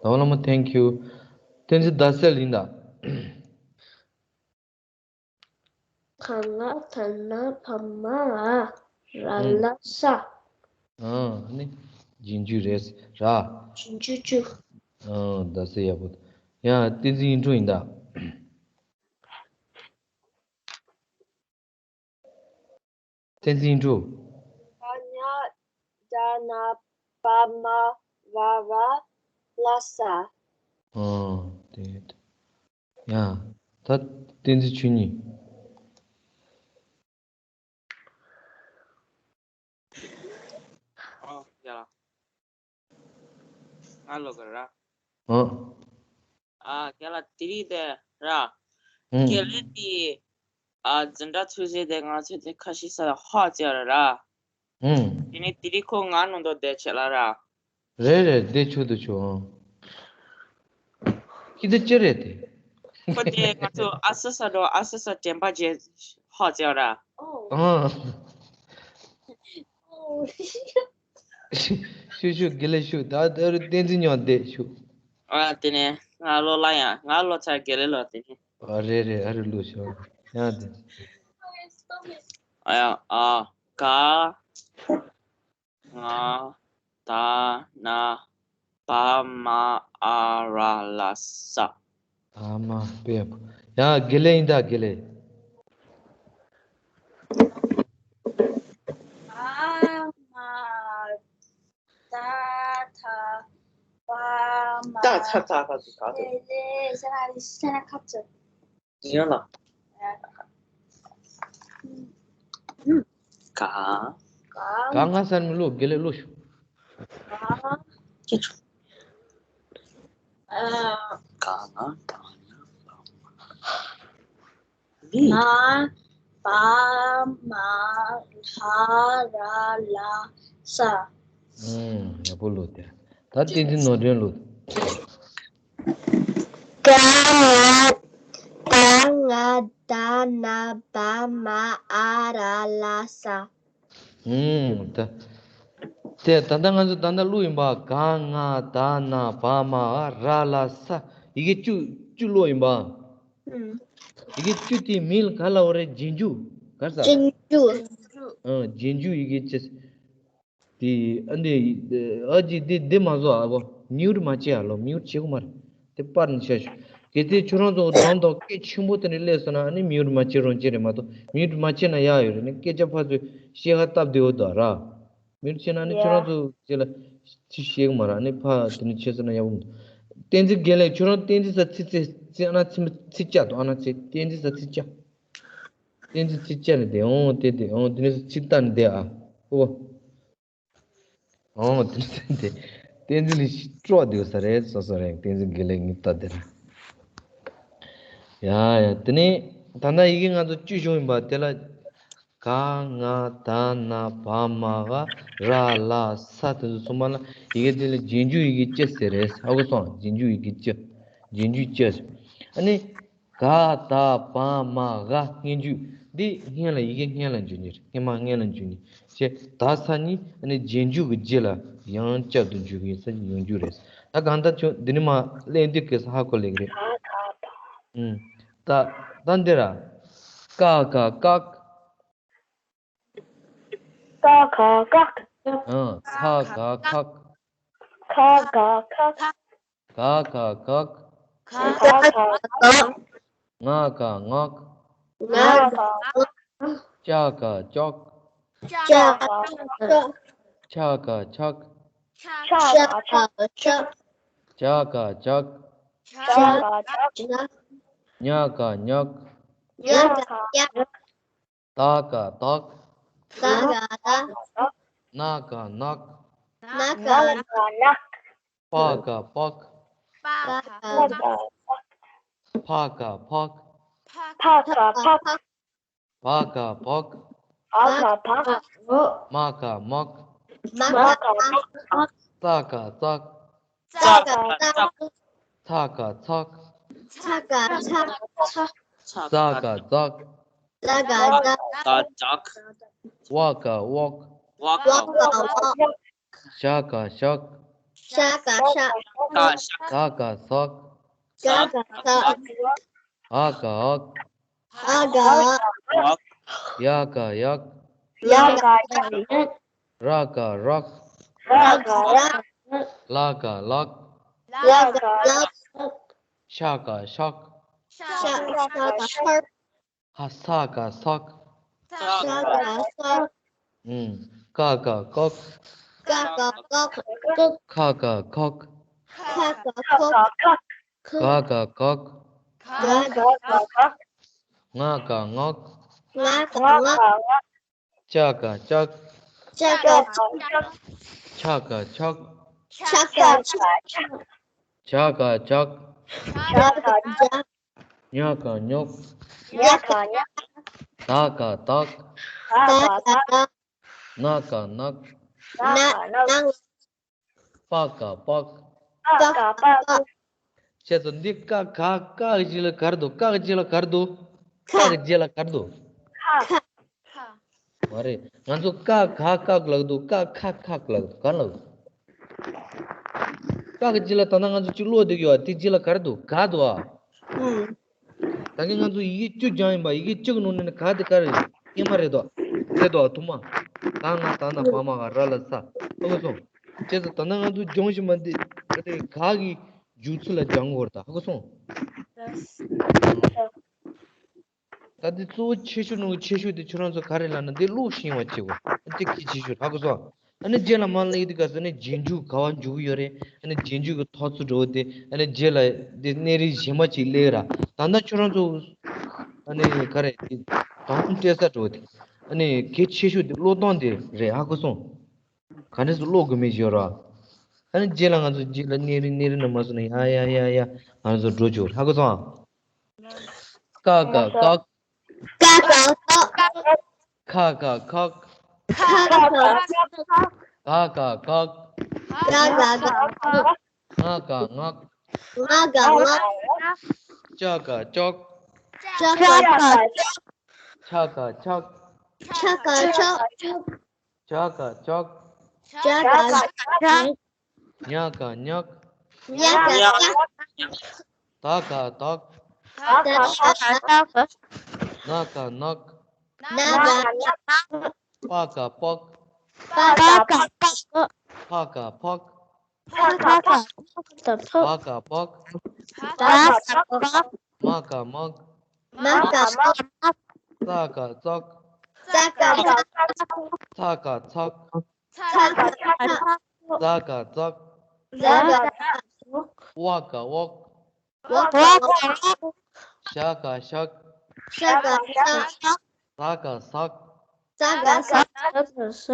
ཟླ་བ་ལྷ་མོ། Thank you. བསྟན་འཛིན་ཟླ་གསལ་ཡིན་ད། ག་ང་ད་ན་བ་མ་འ། ར་ཨུམ། ལ་ས། ཨ་ནི་རྗེས་འཇུག་རེད་ར། རྗེས་འཇུག་བཅུ། ཨ། ཟླ་གསལ་ཡག་པོ། ཡང་བསྟན་འཛིན་ཡིད་འཕྲོག་ཡིན་ད། བསྟན་འཛིན་ཡིད་འཕྲོག་ག་ང་ད་ན་བ་མ་འ་ར་ལ་ས། ཨ། དེ། ཡ། ད་བསྟན་འཛིན་ཆོས་ཉིད། ཨོ་ཡ། ང་ལོ་ག་ར། ཨོ། ཨ་ཁྱེད་ལ་དེ་རིང་དེ་ར། ཨུམ། ཁྱེད་ལས་དེ། ཨ་འཛིན་གྲྭ་ཚོས་ཟེར་དེ་ང་ཚོས་དེ་ཁ་ཤས་ས་ལ་ཧ་ཅེ་ར་ར། ཨུམ། དེ་ནས་དེ་རིང་ཁོ་ང་ནང་དུ་བསྡད་ཆེ་ལ་ར། རེད་རེད། བསྡད་ཆོག་བསྡད་ཆོག་ཨང་། ཁྱི་དེ་ཅི་རེད་དེ། ཁོ་དེ་ང་ཚོ་ཨ་སི་ས་འགྲོ། ཨ་སི་ས་དྲན་པ་བརྗེད་ ཕག་ཅེས་ར། ཨང་། ཤུ་ཤུ་དགེ་ལེགས་ཤུ། ད་ད་རུ་བསྟན་འཛིན་ཉོན་བསྡད་ཤུ། ཨ་དེ་ནས་ང་ལོ་ལ་ཡང་ང་ལོ་ཚར་དགེ་ལེགས་ལོ་དེ་ནས། ཨ་རེད་རེད། ཨ་རུ་ལོ་ཤོ་ཡང་དེ། ཨ་ཡ་ཨ་ག་ང་ད་ན་བ་མ་ཨ་ར་ལ་ས། བ་མ་པེ། ཡ་དགེ་ལེགས་ཡིན་ད་དགེ་ལེགས། བ་མ་ད་ཐ་བ་མ། ད་ཚ་ཚ་ཁ་ཚ་ཁ་ཚ། ལེ་ལེ་ཤ་ན་ཤ་ན་ཁ་ཚ། ཡང་ལ། ག་ག་ང་སར་མི་ལོ་དགེ་ལེགས་ལོ་ཤུ། ག་ང་ད་ན་བ་མ། ང་བ་མ་ཧ་ར་ལ་ས། ཨུམ། ཡག་པོ་ལོ་དེ། ད་བསྟན་འཛིན་ནོར་སྒྲོན་ལོ། ག་ང་ད་ང་ད་ན་བ་མ་ཨ་ར་ལ་ས། ཨུམ། ད་དེ་ད་ལྟ་ང་ཚོ་ད་ལྟ་ཀློག་ཡིན་པ། ག་ང་ད་ན་བ་མ་ཨ་ར་ལ་ས། ཡི་གེ་བཅུ་བཅུ་ཀློག་ཡིན་པ། ཨུམ། ཡི་གེ་བཅུ་དེའི་མིང་ལ་ག་ལབ་པ་རེད། རྗེས་འཇུག་ག་རེ་ཟེར། རྗེས་འཇུག་ཨང་། རྗེས་འཇུག་ཡི་གེ་བཅུ། དེ་ཨ་འདི་ཨ་ཅི་འདི་འདི་མ་བཟོ་ཨ་གོ། མིའུར་མ་བྱེད་ཨ་ལོ། མིའུར་བྱེད་དགོས་མ་རེད། དེ་པར་ནས་བྱས་ཤོག་གལ་ཏེ་ཁྱོད་རང་ཚོ་འགྲམ་དུ་སྐད་ཆེན་པོ་དེ་འདྲ་སླེབས་སོང་ན། ཨ་ནི་མིའུར་མ་བྱེད་རོགས་བྱེད་རེད་མ་གཏོགས། མིའུར་མ་བྱེད་ན་ཡག་ཡོད་རེད། ནི་སྐད་ཆ་ཕར་ཚུར་བཤད་ཁ་སྟབས་བདེ་བོ་འདུག་ར། མིའུར་བྱེད་ན་ནི་ཁྱོད་རང་ཨ་ཚོ་རྗེས་ལ་ཅི་བཤད་གི་མ་རེད། ཨ་ནི་ཕར་དེ་འདྲ་བྱས་སོང་ན་ཡག་པོ་མི་འདུག་བསྟན་འཛིན་དགེ་ལེགས། ཁྱོད་རང་བསྟན་འཛིན་ས་ཚིག་ཚིག་ཚིག་ཨ་ན་ཚིག་ཚིག་བཅད་དོ། ཨ་ན་ཚིག་བསྟན་འཛིན་ས་ཚིག་བཅད། བསྟན་འཛིན་ཚིག་བཅད་ནས་བསྡད་འོང་། དེ་དེ་འོང་། དེ་ནས་ཚིག་བལྟས་ནས་བསྡད་ཨ། ཨོ། འོང་། དེ་ནས་དེ་བསྟན་འཛིན་ལ་སྤྲོ་བ་འདུག་ས་རེད། སོ་སོ་རེད། བསྟན་འཛིན་དགེ་ལེགས་ངས་བལྟས་བསྡད་ན། ཡ་ཡ། དེ་ནས་ད་ལྟ་ཡི་གེ་ང་ཚོ་བཅུ་བྱུང་ཡིན་པ། དེ་ལ་ག་ང་ད་ན་བ་མ་ག་ར་ལ་ས། དེ་ཚོ་ཚང་མ་ལ་ཡི་གེ་དེ་ལ་རྗེས་འཇུག་ཡི་གེ་བཅུ་ཟེར་རེད། ཧ་གོ་སོང་། རྗེས་འཇུག་ཡི་གེ་བཅུ། རྗེས་འཇུག་བཅུ། ཨ་ནི། ག་ད་བ་མ་ག་སྔོན་འཇུག་འདི་སྔོན་ལ་ཡི་གེ་སྔོན་ལ་འཇུག་ནི་རེད། སྔོན་མ་སྔོན་ལ་འཇུག་ནི་བྱས། ད་ས་ནི་ཨ་ནི་རྗེས་འཇུག་གི་རྗེས་ལ་ཡང་བསྐྱར་དུ་འཇུག་གི་ས་ཡོང་རྒྱུ་རེད། ད་གང་ལྟར་ཁྱོད་འདི་ནི་མ་གླེང་དུས་སྐབས་སུ་ཧ་གོ་ལེགས་རེད། ཨུམ། ད་ད་འདི་ར། ཀ་ག་ཀག་ཀ་ག་ཀག་ཨང་། ཚ་ག་ཚག་ཁ་ག་ཁག་ག་ག་གག་ག་ག་གག་ང་ག་ངག་ང་ག་ངག་ཅ་ག་ཅག་ཅ་ག་ཅག་ཆ་ག་ཆག་ཆ་ག་ཆག་ཇ་ག་ཇག་ཇ་ག་ཇག་ཉ་ག་ཉག་ཉ་ག་ཉག་ད་ག་དག་ད་ག་དག་ན་ག་ནག་ན་ག་ནག་པ་ག་པག་པ་ག་པག་ཕ་ག་ཕག་ཕ་ག་ཕག་བ་ག་བག་བ་ག་བག་མ་ག་མག་མ་ག་མག་ཙ་ག་ཙག་ཙ་ག་ཙག་ཚ་ག་ཚག་ཚ་ག་ཚག་ཛ་ག་ཛག་ཛ་ག་ཛག་ཝ་ག་ཝག་ཝ་ག་ཝག་ཞ་ག་ཞག་ཤ་ག་ཤག་ཟ་ག་ཟག་ཟ་ག་ཟག་འ་ག་འག་འ་ག་འག་ཡ་ག་ཡག་ཡ་ག་ཡག་ར་ག་རག་ར་ག་རག་ལ་ག་ལག་ལ་ག་ལག་ཤ་ག་ཤག་ཤ་ག་ཤག་ཧ་ས་ག་སག་ས་ག་སག་ཨུམ། ཀ་ག་ཀག་ཀ་ག་ཀག་ཁ་ག་ཁག་ཁ་ག་ཁག་ག་ག་གག་ག་ག་གག་ང་ག་ངག་ང་ག་ངག་ཅ་ག་ཅག་ཅ་ག་ཅག་ཆ་ག་ཆག་ཆ་ག་ཆག་ཇ་ག་ཇག་ཇ་ག་ཇག་ཉ་ག་ཉོག་ཉ་ག་ཉག་ད་ག་དག་ད་ག་དག་ན་ག་ནག་ན་ག་ནག་པ་ག་པག་པ་ག་པག་བྱས་ཙང་འདི་ཀ་ག་ཀ་གི་རྗེས་ལ་ག་རེ་འདུག་ཀ་གི་རྗེས་ལ་ག་རེ་འདུག་ཀ་གི་རྗེས་ལ་ག་རེ་འདུག་མ་རེད། ང་ཚོ་ཀ་ག་ཀག་ལབ་འདུག་ཀ་ཁ་ཁག་ལབ་འདུག་ག་ལབ་འདུག་ཀ་གི་རྗེས་ལ་ད་ལྟ་ང་ཚོ་གཅིག་ཀློག་བསྡད་ཀྱི་ཡོད། དེ་རྗེས་ལ་ག་རེ་འདུག་ག་འདུག་ཨ། ད་གིན་ང་ཚོ་ཡི་གེ་བཅུ་སྦྱངས་ཡིན་པ། ཡི་གེ་བཅུ་གི་ནང་ནས་ག་དེ་ག་རེ་རེད། སྐྱེས་མ་རེད་དོ། རེད་དོ། ཐུབ་མ། ག་ང་ད་ན་བ་མ་ག་ར་ལ་ས། ཧ་གོ་སོང་། བྱས་ཙང་ད་ལྟ་ང་ཚོ་སྦྱོང་བཞིན་པ་འདི་ག་དེ་ག་གི་འཇུག་ཚུལ་ལ་སྦྱང་དགོས་རེད། ད་ཧ་གོ་སོང་། ད་འདི་གཙོ་བོ་ཆེ་ཤོས་ནང་གི་ཆེ་ཤོས་དེ་ཁྱོད་རང་ཚོ་ག་རེ་ལབ་ན་འདི་ཀློག་ཤེས་པ་བྱེད་དགོས། འདི་གལ་ཆེ་ཤོས་རེད། ཧ་གོ་སོང་། ཨ་ནི་རྗེས་ལ་མར་སླེབས་དུས་སྐབས་སུ་ནི་རྗེས་འཇུག་ག་པར་འཇུག་གི་ཡོད་རེད། ཨ་ནི་རྗེས་འཇུག་གི་ཐོག་ཚུར་འགྲོ་དེ་ཨ་ནི་རྗེས་ལ་དེ་གནས་རིམ་གཞན་པ་ཅིག་སླེབས་ར། ད་ལྟ་ཁྱོད་རང་ཚོ་ཨ་ནི་ག་རེ་དེ་དང་པོ་སྤྲད་ས་འགྲོ་དེ་ཨ་ནི་གལ་ཆེ་ཤོས་དེ་ཀློག་སྟངས་དེ་རེད། ཧ་གོ་སོང་། ག་འདྲས་སུ་ཀློག་དགོས་མིན་ཡོད་ར། ཨ་ནི་རྗེས་ལ་ང་ཚོ་རྗེས་ལ་གནས་རིམ་གནས་རིམ་ནང་མར་སོང་ན་ཡ་ཡ་ཡ་ཡ་ང་ཚོ་འགྲོ་ཆོག་ཧ་གོ་སོང་། ཀ་ཀ་ཀག་ཀ་ཀ་ཀག་ཁ་ཀ་ཁག་ཁ་ཀ་ཁག་ག་ཀ་གག་ག་ཀ་གག་ང་ཀ་ངག་ང་ཀ་ངག་ཅ་ཀ་ཅག་ཅ་ཀ་ཅག་ཆ་ཀ་ཆག་ཆ་ཀ་ཆག་ཇ་ཀ་ཇག་ཇ་ཀ་ཇག་ཉ་ཀ་ཉག་ཉ་ཀ་ཉག་ད་ག་དག་ད་ག་དག་ན་ཀ་ནག་ན་ཀ་ནག་པ་ག་པག་པ་ག་པག་ཕ་ག་ཕག་ཕ་ག་ཕག་བ་ག་བག་བ་ག་བག་མ་ག་མག་མ་ག་མག་ཙ་ག་ཙག་ཙ་ག་ཙག་ཚ་ག་ཚག་ཚ་ག་ཚག་ཛ་ག་ཛག་ཛ་ག་ཛག་བ་ག་བག་བ་ག་བག་ཞ་ག་ཞག་ཤ་ག་ཤག་ཟ་ག་ཟག་ཟ་ག་ཟག་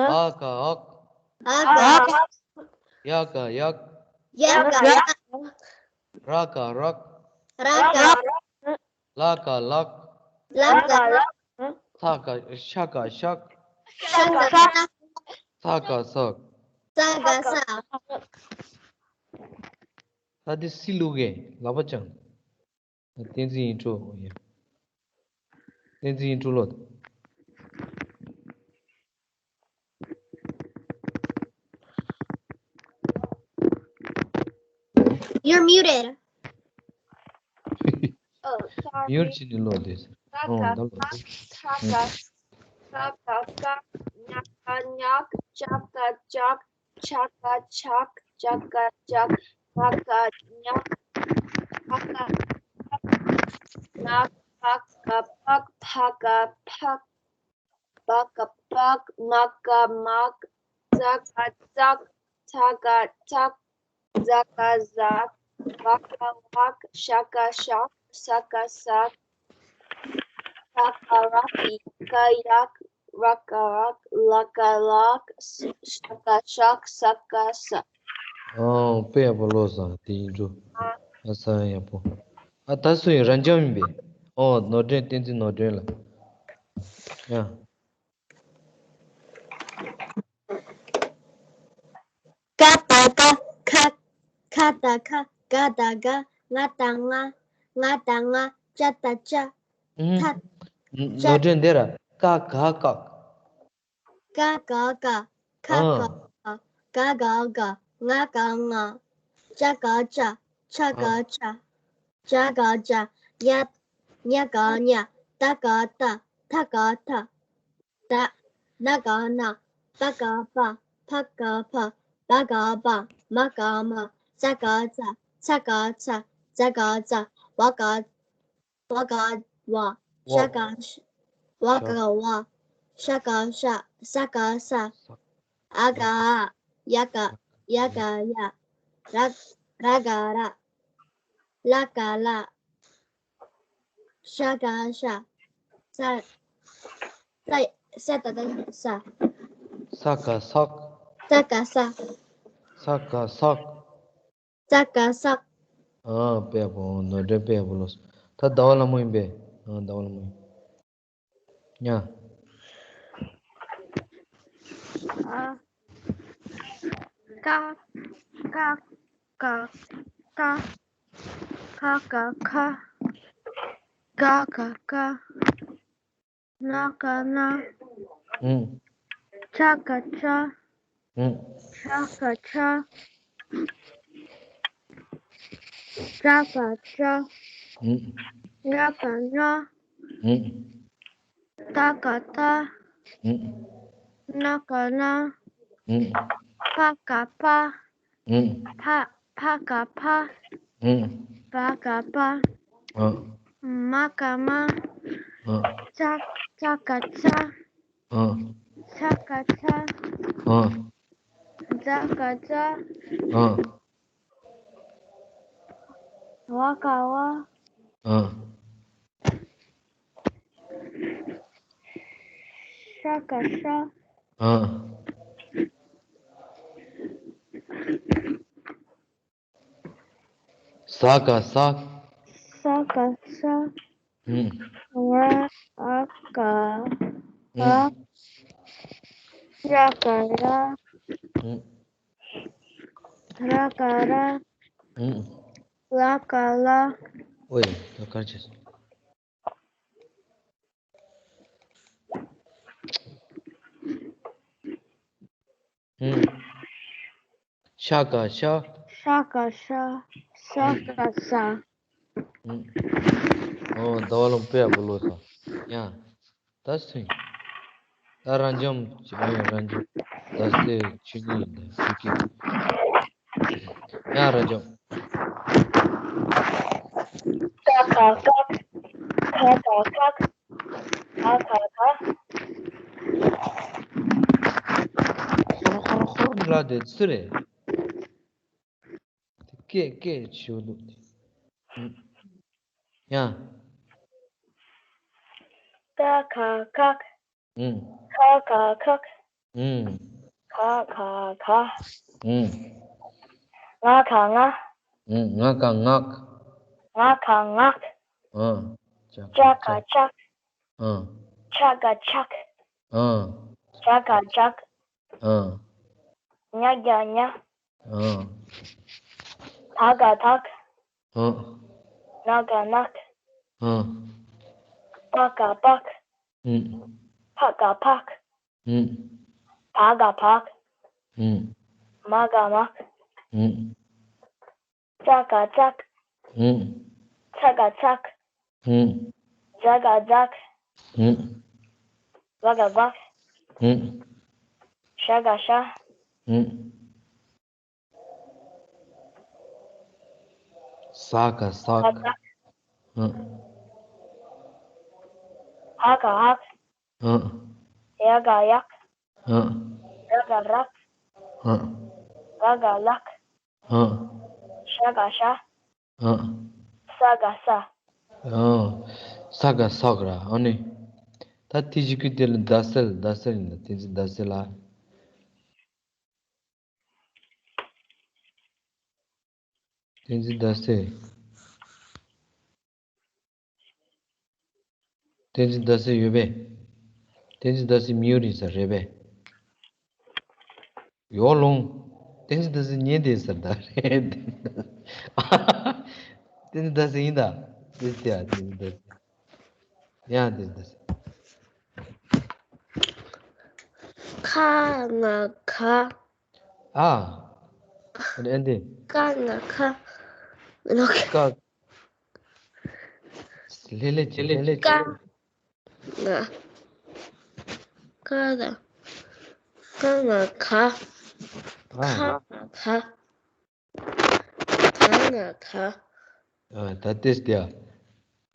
བ་ག་འག་བ་ག་འག་ཡ་ག་ཡག་ཡ་ག་ཡག་ར་ག་རག་ར་ག་རག་ལ་ག་ལག་ལ་ག་ལག་ཚ་ག་ཤ་ག་ཤག་ཤ་ག་ཤག་ཚ་ག་ཚག་ཚ་ག་ཚག་ད་དེ་སི་ལུག་གེ་ལག་པ་བརྐྱངས། བསྟན་འཛིན་ཨིན་ཊྲོ་ཡ། བསྟན་འཛིན་ཨིན་ཊྲོ་ལོ། You're muted. Oh, sorry. མིའུར་ཕྱིན་ནས་ལོ་དེ། ཀ་ཨོ་ཀ་ད་ལོ། ཀ་ཁ་ཀ་ཀ་ཀ་ཀ་ཉ་ཀ་ཉག་ཅ་ཀ་ཅག་ཆ་ཀ་ཆག་ཇ་ཀ་ཇག་ང་ཀ་ཉག་ང་ཀ་ང་ཕ་ཀ་ཕག་ཕ་ཀ་ཕག་བ་ག་བག་མ་ག་མག་ཙ་ག་ཙག་ཚ་ག་ཚག་ཛ་ག་ཛག་བ་ག་བག་ཤ་ག་ཤག་ས་ག་སག་ར་ག་རག་ཡ་ག་ཡག་ར་ག་རག་ལ་ག་ལག་ཤ་ག་ཤག་ས་ག་སག་ཨོ་དཔེ་ཡག་པོ་ཀློག་སོང་། དེ་ཡིན་འགྲོ། ཨ་ས་ཡག་པོ། ཨ་ད་སུ་ཡིན། རབ་འབྱམས་ཡིན་པས། ཨོ་ནོར་སྒྲོན། བསྟན་འཛིན་ནོར་སྒྲོན་ལ། ཡ། ཀ་ད་ཀ་ཁ། ཁ་ད་ཁ། ག་ད་ག་ང་ད་ང་། ང་ད་ང་། ཅ་ད་ཅ། ཨུམ། ཐ། ཅ། ནོར་སྒྲོན་འདི་ར། ཀ་ག་ཀག་ཀ་ག་ཀ། ཁ་ག་ཨ། ཁ། ག་ག་ག། ང་ག་ང་། ཅ་ག་ཅ། ཆ་ག་ཨ། ཆ། ཇ་ག་ཇ། ཉ། ཉ་ག་ཉ། ཏ་ག་ཏ། ཐ་ག་ཐ། ད། ན་ག་ན། པ་ག་པ། ཕ་ག་ཕ། བ་ག་བ། མ་ག་མ། ཙ་ག་ཙ། ཚ་ག་ཚ། ཛ་ག་ཛ། ཝ་ག་བ་ག་ཝ། ཤ་ག་ཤ། ཝ་ག་ཝ། ཤ་ག་ཤ། ས་ག་ས། ཨ་ག་ཨ། ཡ་ག་ཡ་ག་ཡ། ར་ར་ག་ར། ལ་ག་ལ། ཤ་ག་ཤ། ས། ས། ས་ད་ད་ས། ས་ག་སག་ས་ག་ས། ས་ག་སག་ས་ག་སག་ཨ་དཔེ་པོ། ནོར་སྒྲོན་དཔེ་པོ་ལོས། ད་ཟླ་བ་ལྷ་མོ་ཡིན་པས། ཨ་ཟླ་བ་ལྷ་མོ་ཡིན། ཉ། ཨ། ཀ། ཀ། ཀ། ཀ། ཁ་ག་ཁ། ག་ག་ག། ན་ག་ན། ཨུམ། ཆ་ག་ཆག། ཨུམ། ཤ་ག་ཤག། ཇ་ག་ཇག། ཨུམ། ཉ་ག་ཉག། ཨུམ། ཏ་ག་ཏག། ཨུམ། ན་ག་ནག། ཨུམ། པ་ག་པག། ཨུམ། ཕ་ཕ་ག་ཕག། ཨུམ། བ་ག་བག། ཨ། མ་ག་མག། ཨ། ཙ་ཙ་ག་ཙག། ཨ། ཆ་ག་ཆག། ཨ། ཛ་ག་ཛག། ཨ། ཝ་ག་ཝག། ཨ། ཤ་ག་ཤག། ཨ། ཟ་ག་ཟག། ས་ག་སག། ཨུམ། ར་ཨ་ག་རག། ཨུམ། ཡ་ག་ཡག། ཨུམ། ར་ག་རག། ཨུམ། ལ་ག་ལག། ཨོའི། ད་གར་བྱས་སོང་། ཨུམ། ཤ་ག་ཤག། ཤ་ག་ཤག། ས་ག་སག། ཨུམ། ཨོ། ཟླ་བ་ལུང་པས་ཡག་པོ་ཀློག་སོང་། ཡ། ད་སུ་ཡིན། ད་རབ་འབྱམས་ཀྱི། ཨོ་ཡ། རབ་འབྱམས། ད་སེ་ཆོས་ཉིད་ཡིན་ད་སུ་ཀི། ཡ། རབ་འབྱམས། ཀ་ག་ཀག། ཁ་ག་ཁག། ག་ག་གག། ཧོར་ཧོར་ཧོར་ལ་དེ་སུ་རེད། དེ་སྐད་སྐད་ཆེ་བོ་འདུག་ཡ། ཀ་ག་ཀག། ཨུམ། ཁ་ག་ཁག། ཨུམ། ག་ག་གག། ཨུམ། ང་ག་ང་། ཨུམ། ང་ག་ངག། ང་ག་ངག། ཨ། ཅ་ག་ཅག། ཨ། ཆ་ག་ཆག། ཨ། ཇ་ག་ཇག། ཨ། ཉ་ག་ཉག། ཨ། ད་ག་དག། ཨ། ན་ག་ནག། ཨ། པ་ག་པག། ཨུམ། ཕ་ག་ཕག། ཨུམ། བ་ག་བག། ཨུམ། མ་ག་མག། ཨུམ། ཙ་ག་ཙག། ཨུམ། ཚ་ག་ཚག། ཨུམ། ཛ་ག་ཛག། ཨུམ། བ་ག་བག། ཨུམ། ཞ་ག་ཞག། ཨུམ། ཟ་ག་ཟག། ཧ་ག་ཧག། ཨ། ཧ་ག་ཧག། ཨ། ཡ་ག་ཡག། ཨ། ར་ག་རག། ཨ། ག་ག་ལག། ཨ། ཤ་ག་ཤག། ཨ། ས་ག་སག། ཨ། ས་ག་སག་ར། ཨ་ནི། ད་དེ་གཞི་ཁུལ་དེ་ལ་ཟླ་ཟེར། ཟླ་ཟེར་ཡིན་ན་བསྟན་འཛིན་ཟླ་ཟེར་ལ། བསྟན་འཛིན་ཟླ་ཟེར། བསྟན་འཛིན་ཟླ་ཟེར་ཡོད་པས། བསྟན་འཛིན་ཟླ་ཟེར་མི་ཡུལ་ཡིན་ས་རེད་པས། ཡོ་ལོང་། བསྟན་འཛིན་ཟླ་ཟེར་ཉན་བསྡད་ས་ད་རེད། བསྟན་འཛིན་ཟླ་ཟེར་ཡིན་ད། བསྟན་འཛིན་ཟླ་ཟེར། ཡང་བསྟན་འཛིན་ཟླ་ཟེར། ཁ་ང་ཁ། ཨ། ཨ་འདི། ཀ་ང་ཁ། ཀ། ལྷེ་ལྷེ་ཅི། ལྷེ་ལྷེ་ཅི། ཀ་ང་། ཀ་ང་། ཀ་ང་ཁ། ཨ། ཁ་ང་ཁ། ག་ང་ག། ཨ། ད་ལྟས་དེ་ཡ།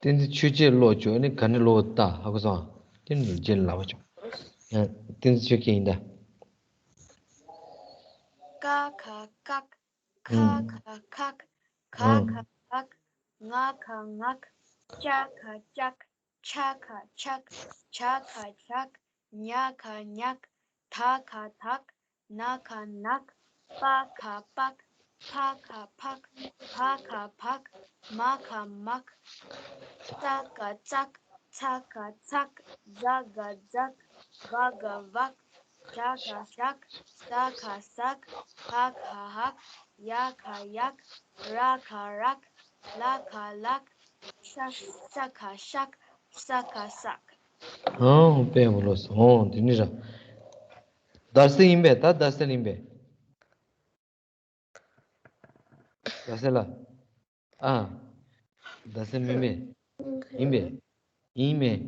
བསྟན་འཛིན་ཆོས་སྐྱིད་ཀློག་ཆོག་ཨ་ནི་ག་ནས་ཀློག་ད་ཧ་གོ་སོང་། དེ་ནི་རྗེས་ལ་ལབ་ཆོག་ཨ། བསྟན་འཛིན་ཆོས་སྐྱིད་ཡིན་ད། ཀ་ག་ཀག། ཁ་ག་ཁག། ག་ག་གག། ང་ག་ངག། ཅ་ག་ཅག། ཆ་ག་ཆག། ཇ་ག་ཇག། ཉ་ག་ཉག། ད་ག་དག། ན་ག་ནག། པ་ག་པག། ཕ་ག་ཕག། བ་ག་བག། མ་ག་མག། ཙ་ག་ཙག། ཚ་ག་ཚག། ཛ་ག་ཛག། བ་ག་བག། ཞ་ག་ཞག། ཟ་ག་ཟག། ཧ་ག་ཧག། ཡ་ག་ཡག། ར་ག་རག། ལ་ག་ལག། ཤ་ཤ་ག་ཤག། ས་ག་སག། ཨང་། དཔེ་མི་ལོ་སོང་དེ་ནི་ར། རྡ་སའི་ཡིན་པས། ད་རྡ་སའི་ཡིན་པས། རྡ་སའི་ལ། ཨ། རྡ་སའི་མིན་པས། ཡིན་པས། ཡིན་མས།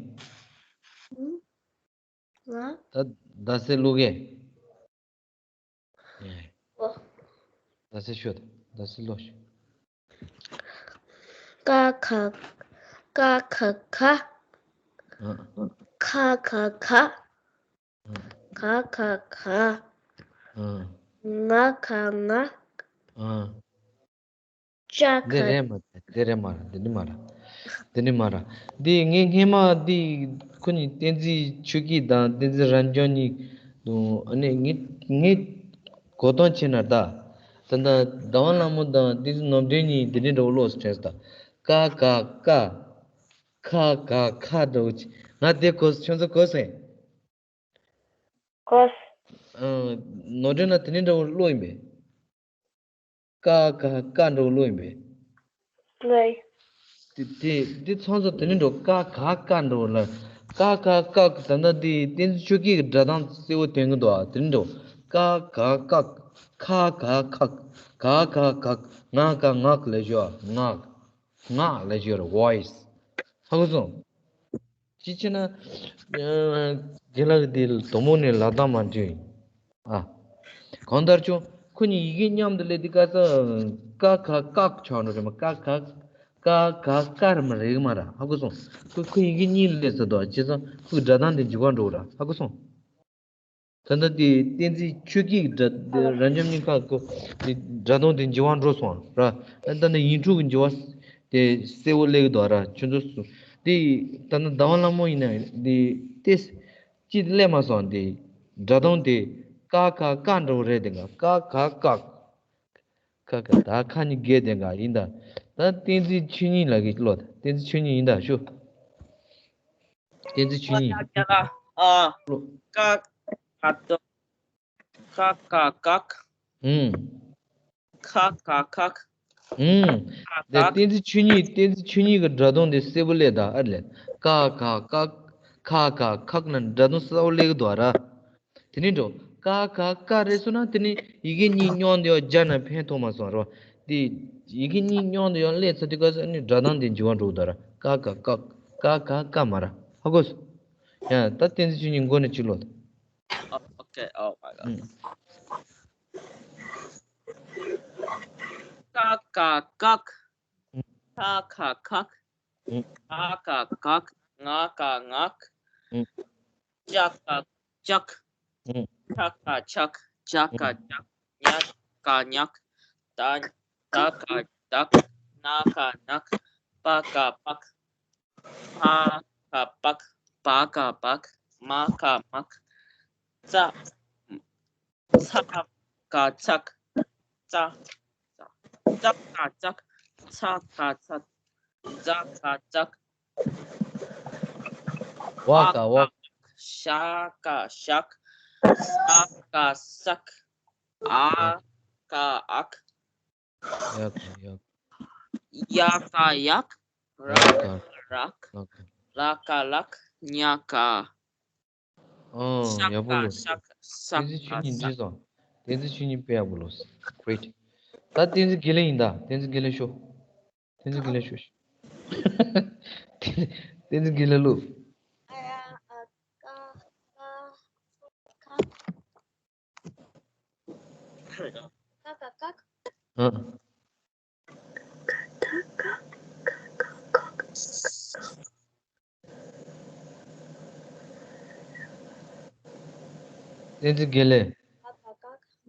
ང་། ད་རྡ་སའི་ལུག་གས། ཨོ། རྡ་སའི་ཤོད། རྡ་སའི་ལོ་ཤོད། ཀ་ཁ། ཀ་ཁ་ཁ། ཨ། ཁ་ཁ་ཁ། ཨ། ག་ཁ་ག། ཨ། ང་ཁ་ང་། ཨ། ཅ་ཁ། འདི་རེད་མ་རེད། འདི་རེད་མ་རེད། འདི་ནི་མ་རེད། འདི་ནི་མ་རེད། འདི་ངས་སྔས་མ་འདི་ཁོ་གཉིས་བསྟན་འཛིན་ཆོས་སྐྱིད་དང་བསྟན་འཛིན་རབ་འབྱམས་གཉིས་དང་། ཨ་ནི་ངས་ངས་གོ་སྟངས་བྱས་ན། ད་ད་ད་ཟླ་བ་ལྷ་མོ་དང་བསྟན་འཛིན་ནོར་བུ་གཉིས་འདི་འདྲའི་འདྲ་བོ་ཀློག་སོང་དྲན་སོང་། ད་ཀ་ཁ་ཀ། ཁ་ཁ་ཁ་འདྲ་བོ་ཅིག་ང་དེ་གོ། ཁྱོད་ཚོ་གོ་སོང་། གོ། ཨ། ནོར་བུ་ན་དེ་ནི་འདྲ་བོ་ཀློག་ཡིན་པས། ཀ་ཁ་ཀ་འདྲ་བོ་ཀློག་ཡིན་པས། ཀློག་དེ་དེ་དེ་ཚང་ཚོ་དེ་ནི་འདྲ་བོ། ཀ་ཁ་ཀ་འདྲ་བོ་ལ། ཀ་ཁ་ཀ། ད་ལྟ་དེ་བསྟན་འཛིན་ཆོས་སྐྱིད་ཀྱི་སྒྲ་གདངས་གསལ་བོ་ཐོན་གྱི་འདུག་ཨ། དེ་ནི་འདྲ་བོ། ཀ་ཁ་ཀ། ཁ་ཁ་ཁ། ག་ཁ་ག། ང་ཁ་ང་ལབ་ཤོག་ཨ། ང་། ང་ལབ་ཤོག་ར། ཝོ་ཡི་སི། ཧ་གོ་སོང་། ཅི་བྱས་ན། ཨ། རྒན་ལགས་ཀྱིས་དེ་དོ་མོ་ནས་ལབ་སྟངས་མ་འགྲིག་ཨ། གང་ལྟར་ཀྱང་ཁོ་གཉིས་ཡི་གེ་མཉམ་དུ་སླེབས་དུས་སྐབས་སུ་ཀ་ཁ་ཀག་ཆགས་འགྲོ་རེད་མ། ཀ་ཁ་ཀ་ཁ་ཀ་རེད་མ། རེད་མ་ར། ཧ་གོ་སོང་། ཁོ་ཁོ་ཡི་གེ་གཉིས་སླེབས་ཚར་འདུག་ཨ། བྱས་ཙང་ཁོའི་སྒྲ་གདངས་དེ་འགྱུར་བ་འགྲོ་གི་ར། ཧ་གོ་སོང་། ད་ལྟ་དེ་བསྟན་འཛིན་ཆོས་སྐྱིད་ཀྱི་སྒྲ། རབ་འབྱམས་གཉིས་ཀ་གི་དེ་སྒྲ་གདངས་དེ་འགྱུར་བ་འགྲོ་སོང་ར། ད་ལྟ་ཡིག་འབྲུ་གི་འགྱུར་བ་དེ་གསལ་བོ་སླེབས་ཀྱི་འདུག་ར། ཁྱོད་ཚོ་སུ་དེ་ད་ལྟ་ཟླ་བ་ལྷ་མོ་ཡིན་ན་དེ་དེ་ཅི་སླེབས་མ་སོང་། དེ་སྒྲ་གདངས་དེ་ཀ་ཁ་ཀ་འདྲ་བོ་རེད། དེ་ག་ཀ་ཁ་ཀག་ཀ་ཁ། ད་ཁ་གཉིས་འགལ་དེ་ག་ཡིན་ད། ད་བསྟན་འཛིན་ཆོས་ཉིད་ལགས་ཀྱིས་ཀློག་ད། བསྟན་འཛིན་ཆོས་ཉིད་ཡིན་ད་ཤོད། བསྟན་འཛིན་ཆོས་ཉིད། ཨ། ཀ་ཁ་དོ། ཀ་ཁ་ཀག་ཨུམ། ཁ་ཁ་ཁག་ཨུམ། ཁ་དེ་ཁག་བསྟན་འཛིན་ཆོས་ཉིད། བསྟན་འཛིན་ཆོས་ཉིད་ཀྱི་སྒྲ་གདངས་དེ་གསལ་པོ་སླེབས་ད། ཨ་ལས། ཀ་ཁ་ཀག་ཁ་ཁ་ཁག་ན་སྒྲ་གདངས་གསལ་པོ་སླེབས་ཀྱི་འདུག་ར། དེ་ནས་འགྲོ། ཀ་ཁ་ཀ་རེད་སོང་ན་དེ་ནས་ཡི་གེ་གཉིས་མཉམ་དུ་ཡང་སྦྱར་ན་ཕན་ཐོགས་མ་སོང་རོ། དེ་ཡི་གེ་གཉིས་མཉམ་དུ་ཡང་སླེབས་ཚར་དུས་སྐབས་སུ་ཨ་ནི་སྒྲ་གདངས་དེ་འགྱུར་བ་འགྲོ་གི་འདུག་ར། ཀ་ཁ་ཀག་ཀ་ཁ་ཀ་མ་ར། ཧ་གོ་སོང་། ཡང་ད་བསྟན་འཛིན་ཆོས་ཉིད་མགོ་ནས་ཅིག་ཀློག་ད། Oh, okay. Oh my god. ཨུམ། ཀ་ཁ་ཀག་ཁ་ཁ་ཁག་ཨུམ། ག་ཁ་གག་ང་ཁ་ངག་ཨུམ། ཅ་ཁ་ཅག་ཨུམ། ཆ་ཁ་ཆག་ཇ་ཁ་ཇག་ཉ་ཁ་ཉག་ད་ད་ཁ་དག་ན་ཁ་ནག་པ་ཁ་པག་ཕ་ཁ་ཕག་བ་ཁ་བག་མ་ཁ་མག་ཙ། ཚ་ཁ་ཚག་ཙ། ཙ་ཁ་ཙག་ཚ་ཁ་ཚད། ཛ་ཁ་ཛག་ཝ་ཁ་ཝག་ཤ་ཁ་ཤག་ས་ཁ་སག་ཨ་ཁ་ཨག་ཡག་ཡག་ཡ་ཁ་ཡག་ར་ཁ་རག་ལ་ཁ་ལག་ཉ་ཁ་ཨང་། ཡག་པོ་ལོ། བསྟན་འཛིན་ཆོས་ཉིད་འགྲིག་སོང་། བསྟན་འཛིན་ཆོས་ཉིད་དཔེ་ཡག་པོ་ལོ། Great། ད་བསྟན་འཛིན་དགེ་ལེགས་ཡིན་ད། བསྟན་འཛིན་དགེ་ལེགས་ཤོག་བསྟན་འཛིན་དགེ་ལེགས་ཤོག་བསྟན་འཛིན་དགེ་ལེགས་ལོ། ཨ། བསྟན་འཛིན་དགེ་ལེགས། ཨ།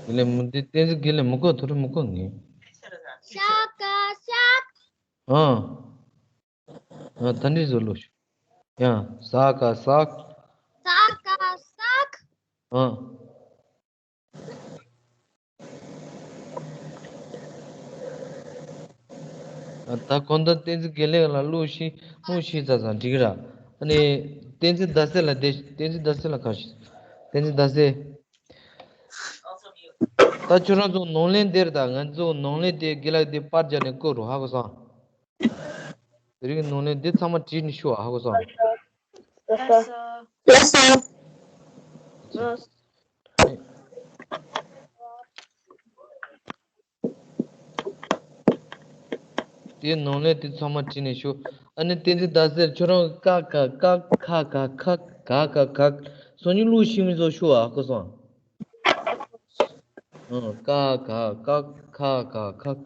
དགེ་ལེགས་མི་འདི་བསྟན་འཛིན་དགེ་ལེགས་མི་གོ། ཐུགས་རེ་མི་གོ་ངས། ཤ་ཀ་ཤག་ཨ། ཨ། ད་འདི་བཟོ་ལོ་ཤོག་ཡ། ས་ཀ་སག་ས་ཀ་སག་ཨ། ད་གོང་དུ་བསྟན་འཛིན་དགེ་ལེགས་ལ་བློ་ཤེས་བློ་ཤེས་ཙང་ཙང་འགྲིག་གི་ར། ཨ་ནི་བསྟན་འཛིན་ཟླ་གསལ་ལ་བསྡད། བསྟན་འཛིན་ཟླ་གསལ་ལ་ག་ཞིག་བསྟན་འཛིན་ཟླ་གསལ། ད་ཁྱོད་རང་ཚོ་ནང་ལན་འདིར་ད་ང་ཚོ་ནང་ལན་དེ་དགེ་ལགས་དེ་པར་རྒྱག་ནས་བཀོད་རོགས། ཧ་གོ་སོང་། དེ་རིང་ནང་ལན་འདི་ཚང་མ་བྲིས་ནས་ཤོག་ཧ་གོ་སོང་། ལགས་སོ། ལགས་སོ། དེའི་ནང་ལན་དེ་ཚང་མ་བྲིས་ནས་ཤོག་ཨ་ནི་བསྟན་འཛིན་ཟླ་གསལ་ཁྱོད་རང་ཀ་ཁ་ཀ་ཁ་ཁ་ཁ་ཀ་ཁ་ཁ་སོ་གཉིས་བློ་ཤེས་མི་བཟོ་ཤོག་ཨ་ཁོ་སོང་། ཨང་ཀ་ཁ་ཀ་ཁ་ཁ་ཁ།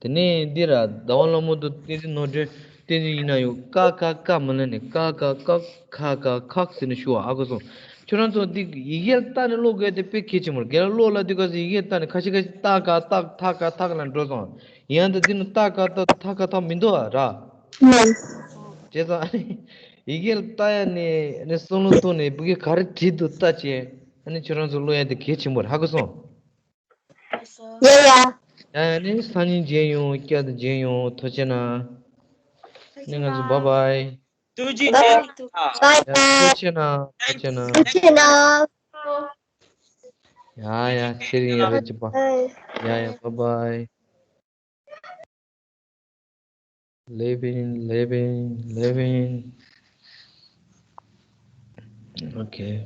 དེ་ནས་འདི་ར་ཟླ་བ་ལྷ་མོ་དང་བསྟན་འཛིན་ནོར་སྒྲོན་བསྟན་འཛིན་ཡིན་ན་ཡོད་ཀ་ཁ་ཀ་མི་ལེན་ནས་ཀ་ཁ་ཀ་ཁ་ཁ་ཁ་ཟེར་ནས་ཤོག་ཨ་ཁོ་སོང་། ཁྱོད་རང་ཚོ་འདི་ཡི་གེར་བལྟས་ནས་ཀློག་དགོས་དེ་དཔེ་གལ་ཆེན་པོ་རེད། རྒན་ལགས་ཀློག་ལ་དུས་སྐབས་སུ་ཡི་གེར་བལྟས་ནས་ཁ་ཤས་ཁ་ཤས་ཏ་ཀ་ཏག་ཐ་ཀ་ཐག་ལ་འགྲོ་སོང་། ཡང་དེ་འདི་ནི་ཏ་ཀ་ཏག་ཐ་ཀ་ཐག་མི་འདུག་ཨ་ར། ཨང་། བྱས་ཙང་ཡི་གེར་བལྟས་ཡ་ནས་ནས་བསམ་བློ་གཏོང་ནས་ཕ་གིར་ག་རེ་བྲིས་འདུག་ལྟ་བྱས་ཨ་ནི་ཁྱོད་རང་ཚོ་ཀློག་ཡ་དེ་གལ་ཆེན་པོ་རེད། ཧ་གོ་སོང་། ཡ་ཡ། ཡ་ཡ་ནི་སང་ཉིན་མཇལ་ཡོང་། བསྐྱར་དུ་མཇལ་ཡོང་། ཐུགས་རྗེ་གནང་། ནི་ང་ཚོ་བཱའི་བཱའི། ཐུགས་རྗེ་ཆེ། ཡ་ཐུགས་རྗེ་གནང་། ཐུགས་རྗེ་གནང་། ཐུགས་རྗེ་གནང་། ཡ་ཡ་ཟེར་ཡིན་རེད་ཅི་པ། ཡ་ཡ་བཱའི་བཱའི། Leaving, leaving, leaving. Okay.